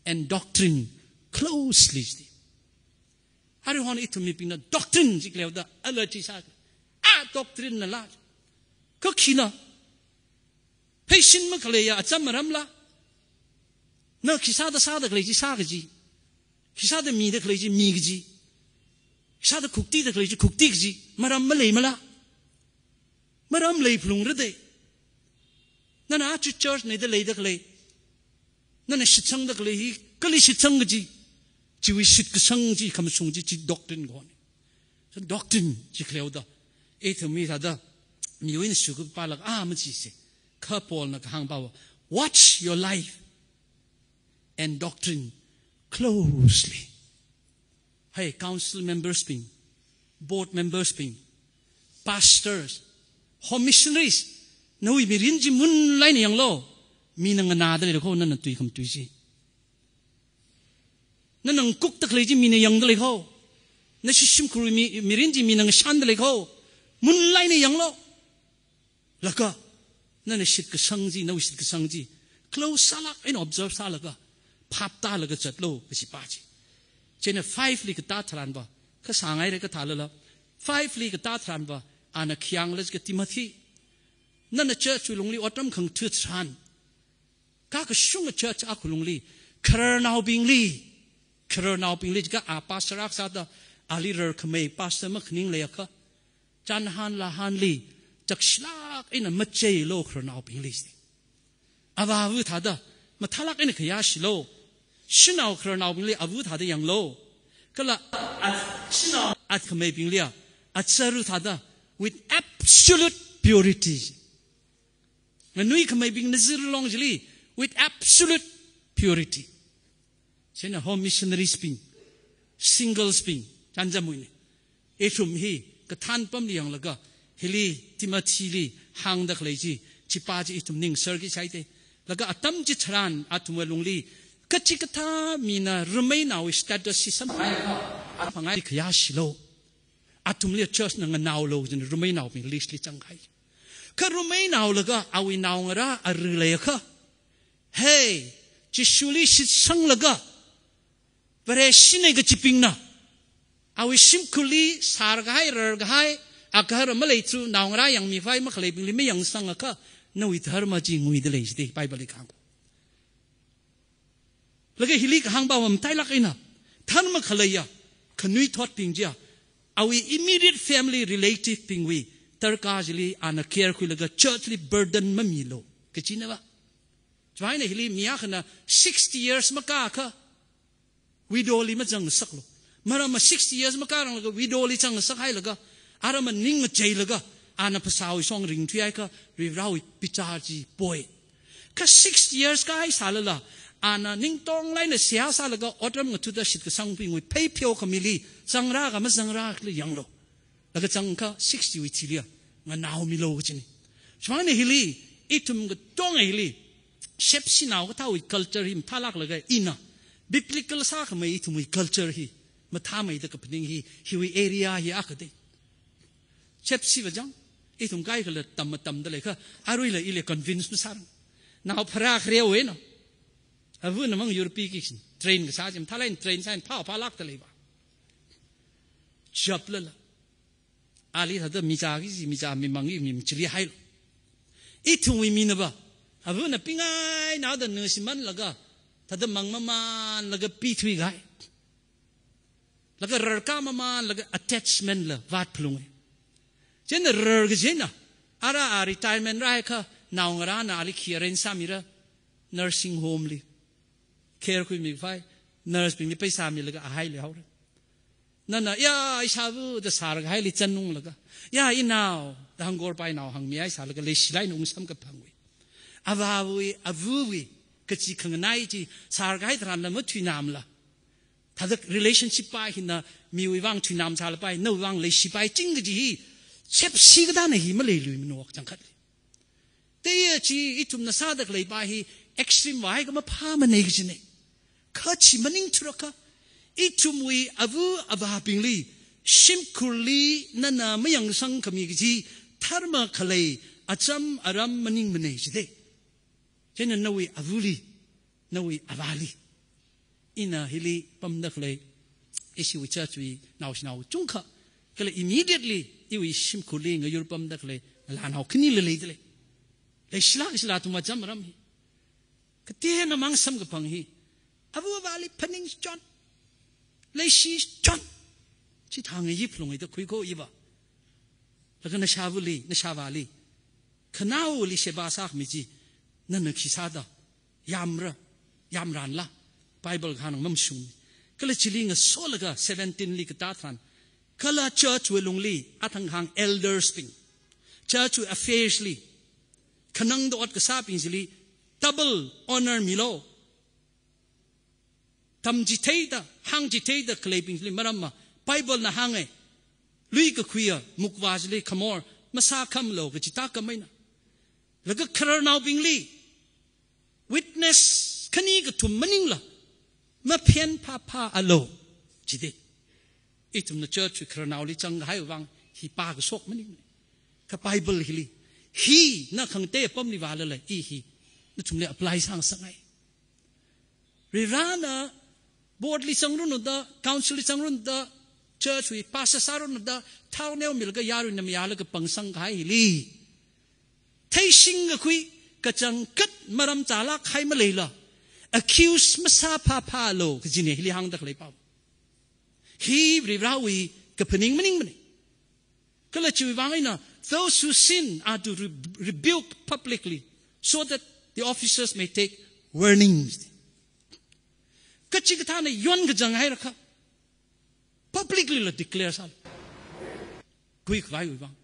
and doctrine closely. Aruihon ithum mibingna doctrine chi khaleoda allergy sā. A doctrine nala. Kha khina, pheisin makhaleiya acham maramla? Na khisāda sāda khalei chi sā kaji, khisāda mida khalei chi mi kaji, khisāda khuktida khalei chi khukti kaji maram maleimala? Maram leiphalungra de. Nana aja church neida leida khalei, nana shitsangda khalei hi kali shitsang kaji, chiwui shitkasang chi, khamashung chi, chi doctrine kahona. So doctrine chi khaleoda, ithum mi thāda, miwui eina shuku pālak a machise. Kha Paulna kahāng pava, watch your life and doctrine closely. Hey, council members bing, board members bing, pastors, home missionaries, nawui mirin chi munlai eina yanglo. Mina nganāda leira kho, nana tui khamatui chi. Nana ngakukda khalei chi mina yangda lei kho. Nashi shimkhurwui mi, mirin chi mina ngashanda lei kho. Munlai eina yanglo. Laga, nana shitkasang chi, nawui shitkasang chi close sālāk eina observe sālaga, phaptālaga zatlo, kachi pa chi. Chieina five li katā tharanva, kha sāngaira kathālala, five li katā tharanva, ana khayang laga Timothy, nana church wui lungli otram khangatha tharan, kha kashunga church akha lungli, khararnaobingli, khararnaobingli, kha a pastor akha sāda, ali rarkhamei pastor makhaning leiakha, chānhan lāhanli chakshilāk eina macheilo khararnaobingli. Avā ava thāda mathālāk eina khayāshilo. Shanao khararnaobingli ava thāda yanglo. Kala a, shanao atkhameibingli a, acharu thāda with absolute purity. Nganuikhameibing nazir long chili with absolute purity. Chieina home missionaries bing, singles bing, chānjam ina, ithum hi kathānpamli yanglaga, hili Timothy li hāngda khalei chi, chi pa chi ithum ningserki sai te. Laga atam chitharan athumwui lungli, kachikathā mina rameinaowui status chi samphangakha, aphangai khayāshilo. Athumli church na nganaolo jin rameinaobing list li zangkahai. Kha rameinao laga awui naongarā ari leiakha, hey, Jishuli shitsanglaga, Vareshina kachibingna, awui shimkhurli sārkahai, rarkahai, agahara maleithu, naongarā yangmikhavai makhaleibingli mayangsangakha, nawui dharma chi nguida lei jide, Bible li kahāng. Laga hili kahāng pava matailāk eina, dharma khaleiya, khanuithotbing chiya, awui immediate family relative bingwui darkar chili ana care khuilaga church li burden mamilu kajina va. Chieina hili mi akhana sixty years makākha widow li mazangngasaklu. Maramva sixty years makāranglaga widow li zangngasak hailaga, aramva ning ngacheilaga, ana phasāwui shong ringthui haikha, Varivarawui bichar chi poi. Kha sixty years kāhai sālala, ana ningtonglāk eina seihā sālaga otram ngathuda shitkasangbingwui phei pheo khamili, zangrā kha mazangrāla yanglu. Laga zangkha sixty wui thili ya, nganaomilu kajina. Chieina hili, ithum katonga hili, shepshinao kathāwui culture hi mathālāklaga ina, biblical sākhamei ithumwui culture hi, mathāmeida kaphaning hi, hiwui area hi akha dei. Shepshi vajang, ithum kaikhala tam matamda leikha, aruila ili convince masārang. Nao pharā kharewui na. Avana mang yurpi kiksin, train kasā chi mathālāk eina train sāin phao phālākda leiva. Chaplala. Ali thāda michā kisi, michā mimang i mim chili hailu. Ithumwui mina va, avana pingai naoda nusimanlaga, thāda mang mamanlaga pithui kahai. Laga rarkā mamanlaga attachment la vātphalunga. Chieina rar kajina, ara a retirement rāhaikha, naongarāna ali khi arrange sāmira, nursing home li. Care khuimi phai, nurse bingli paisa milaga ahaili haora. Nana, ya, ishāva da sārkahaili chānunglaga. Ya, inao, da hangkorpai nao hāngmi haisālaga leishilāk eina ungsamkaphangwui. Avāwui, avawui, kachi khanganai chi, sārkahai tharanla mathuinamla. Thāda relationship pa hina, miwui vang thuinam sālapai, nawui vang leishipai, ching kaji hi, shepshi kathāna hi maleiluimanok changkhatli. Teiya chi ithumna sāda khaleipa hi extreme vāhaiakha maphāmana kajina. Kha chi maningthurakha, ithumwui ava avābingli, shimkhurli nana mayangsangkhami kaji, dharma khalei, acham aram maningmana jidei. Chieina nawui avali, nawui avāli. Ina hili pamda khalei, ishiwui church wui naoshinao chungkha, kala immediately, iwui shimkhurli ngayur pamda khalei, ngalānao khanila leida lei. Leishilāk shilāk thumacham aram hi. Kateonamang samkaphang hi. Ava avāli phaningshon. Leishishon. Chithā ngayi phalunga da khuiko iva. Laga nashāvali, nashāvāli. Khanaoli sheba sākhami chi. Nana khi sāda. Yamra. Yamranla. Bible kahāng mamashung. Kala chili ngasolaga seventeen li katā tharan. Kala church wui lungli, athang hāng elders bing. Church wui affairs li. Khanangda ot kasābing chili. Double honor milu. Tamchitheida, hāngchitheida khaleibing chili maramva. Bible na hānga. Lui kakhuiya, mukvā chili khamor, masākhamlu kachithā khameina. Laga khararnaobingli. Witness khani kathum maningla, maphen phāphāalu, jidei. Ithumna church wui khararnaoli zangkahai vang, hi pākashok maning. Kha Bible hili, hina khangatei apamli vālala, i hi, nathumli apply sāngasakngai. Varivarana, board li zangranu da, council li zangranu da, church wui pastor sāranu da, thao neomilaga yaruina mayālaga pangsangkahai hili. Theishing kakhui, kachangkhat maram chālāk hai maleila. Accuse masāphāphālu, kajina hili hāngda khalei pao. Hi Varivarawui kaphaning maningmana. Kala chiwui vang eina, those who sin are to re-, rebuke publicly, so that the officers may take warnings. Kachikathāna yon kazang hairakha. Publicly la declare sālu. Khuikhavaiwui vang.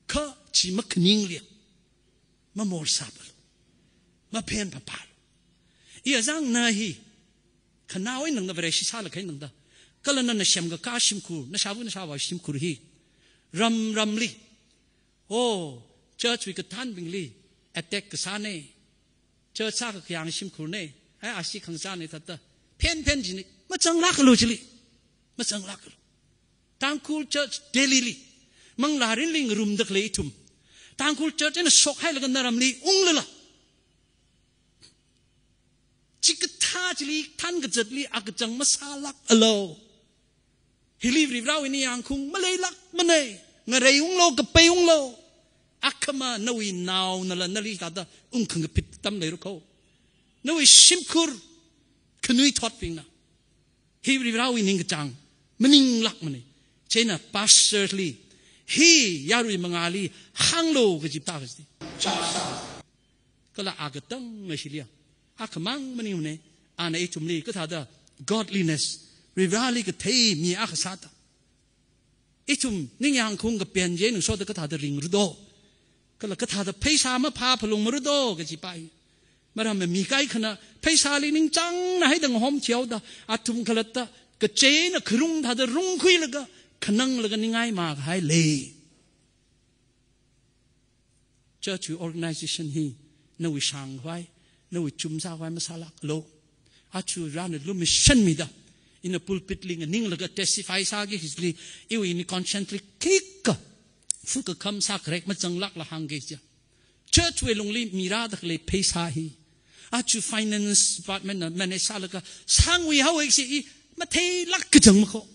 Kha chi makhaningliya. Mamorsāpalu. Maphen phāphālu. Iya zangna hi. Khanaowui nangda Vareshi sālakhai nangda. Kala nana semkakā shimkhur, nashāva nashāvā shimkhur hi. Ram ramli. Oh, church wui kathānbingli. Attack kasāna. Church sākakayāng shimkhurna, ai, ashi khangsāna thāda. Phenphen jina, mazanglākalu chili. Mazanglākalu. Tangkhul Church Delhi li. Manglārinli ngarumda khalei ithum. Tangkhul Church eina shokhailaga naramli unglala. Chikathā chili thankazatli akachang masālākalu. Hili Varivarawui ningyāng khaung maleilākmana, ngarei unglu, kapei unglu. Akhama nawui naonala nali thāda ungkhangaphit atam leirako. Nawui shimkhur khanuithotbingna. Hi Varivarawui ningkachāng maninglākmana. Chieina pastor li, hi yarui mangāli hānglu kaji ta kaji. Kala a katang ngashiliya, a khamang maningmane, ana ithumli kathāda godliness, Varivarali kathei mi akha sāda, ithum ningyāng khaung kapen chi ningsoda kathāda ringra do, kala kathāda pheisā maphā phalungmara do kaji pa hi. Maram mi kaikhana pheisāli ningchāngna haida ngahom thihaoda, athum khalatta kacheina kharung thāda rungkhuilaga khananglaga ningai makahai lei. Church wui organization hi nawui shāngkhavai, nawui chumsākhavai masālaklu. Aja Varena lukhamashan mida, ina pulpit li nganinglaga testify sāki kajili, iwui ini conscience li khikha full kakham sākharek mazanglakla hāngki kaja. Church wui lungli mirāda khalei pheisā hi, aja finance department na manage sālaga sangwui haowe kaji i matheilak kachang makho.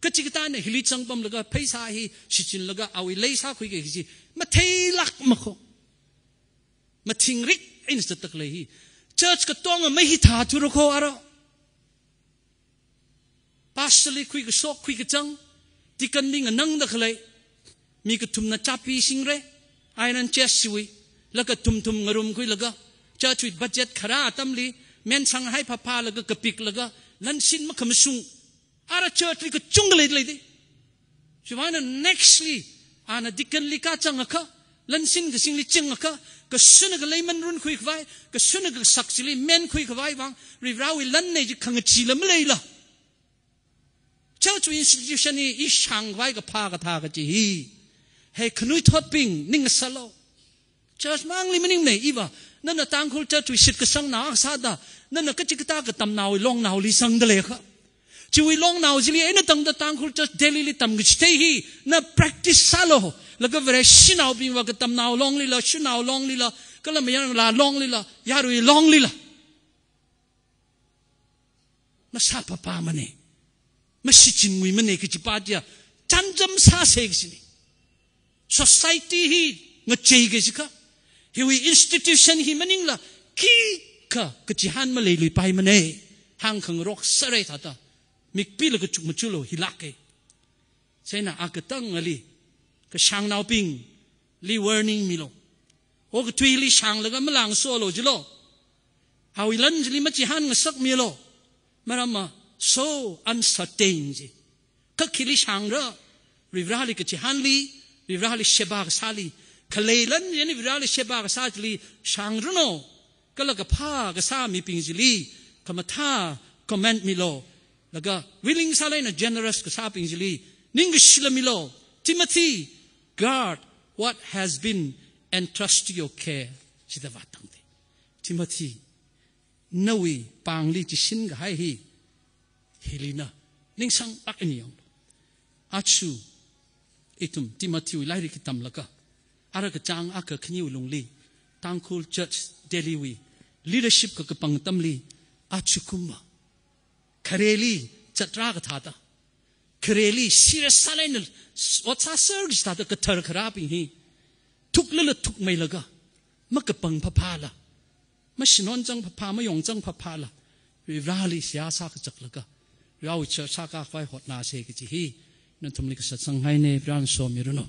Kachikathāna hili zangpamlaga pheisā hi shichinlaga awui lei sākhuiki kaji matheilak makho. Mathingrik eina zatda khalei hi. Church katonga mahithāthura kho ara. Pastor li khuikashok khuikachang, deacon li nganangda khalei, mi kathumna chāpi singre, iron chest chiwui, laga thumthum ngarumkhuilaga, church wui budget kharā atamli, men sanghai phaphālaga kapiklaga, lansin makhamashung, ara church li kachungkha leilei de. Chiwuivang eina next li, ana deacon li kachangakha, lansin kasingli chingakha, kashunakha leiman runkhuikhavai, kashunakha kasak chili menkhuikhavai vang, Varivarawui lan ne chi khangachee la maleila. Church wui institution hi i shāngkhavai kaphā kathā kaji hi, hei khanuithotbing ning sālu. Church mangli maningmane, iva, nana Tangkhul church wui shitkasangnao akha sāda, nana kachikathā katamnaowui longnaoli zangda leikha, chiwui longnao chili eina tangda Tangkhul church Delhi li tamkachithei hi na practice sālu. Laga Vareshinaobingva katamnao longlila, shanao longlila, kala mayarnala longlila, yarui longlila masāphaphāmane, mashichinwuimane kaji pa chiya chānjam sāsa kajine. Society hi ngachei kajikha, hiwui institution hi maningla khikha kachihān maleiluipaimane. Hāngkhangarok sārai thāda, mikpila kachuk machuklu hilāke. Chieina a katangali kashāngnaobingli warning milu. Okathuili shānglaga malāngsolu jilu. Awui lan chili machihān ngasakmilu. Maramva so uncertain ji. Kha khili shāngra, Varivarali kachihānli, Varivarali sheba kasāli, khalei lan chili Varivarali sheba kasā chili shāngranu. Kala kaphā kasā mibing chili khamathā comment milu. Laga willing sālu eina generous kasābing chili ningkashi la milu. Timothy, guard what has been entrusted to your care, jida vātangde. Timothy, nawui pāngli chishin kahai hi, hili na ningsanglāk eina yanglu. Aja ithum Timothy wui lairik hi tamlaga, ara kachāng akha khaniwui lungli, Tangkhul Church Delhi wui leadership kakapang atamli, ajakumva khareli zatrā kathāda, khareli serious sālu eina ot sāser kaji thāda kathar kharābing hi thuklala thukmeilaga, makapang phaphāla, mashinon chang phaphā, mayong chang phaphāla, Varivarali seihā sākazaklaga, Varivarawui church sākakhavai hotnāsa kaji hi nathumli kasā sanghaine. Varena somiranu.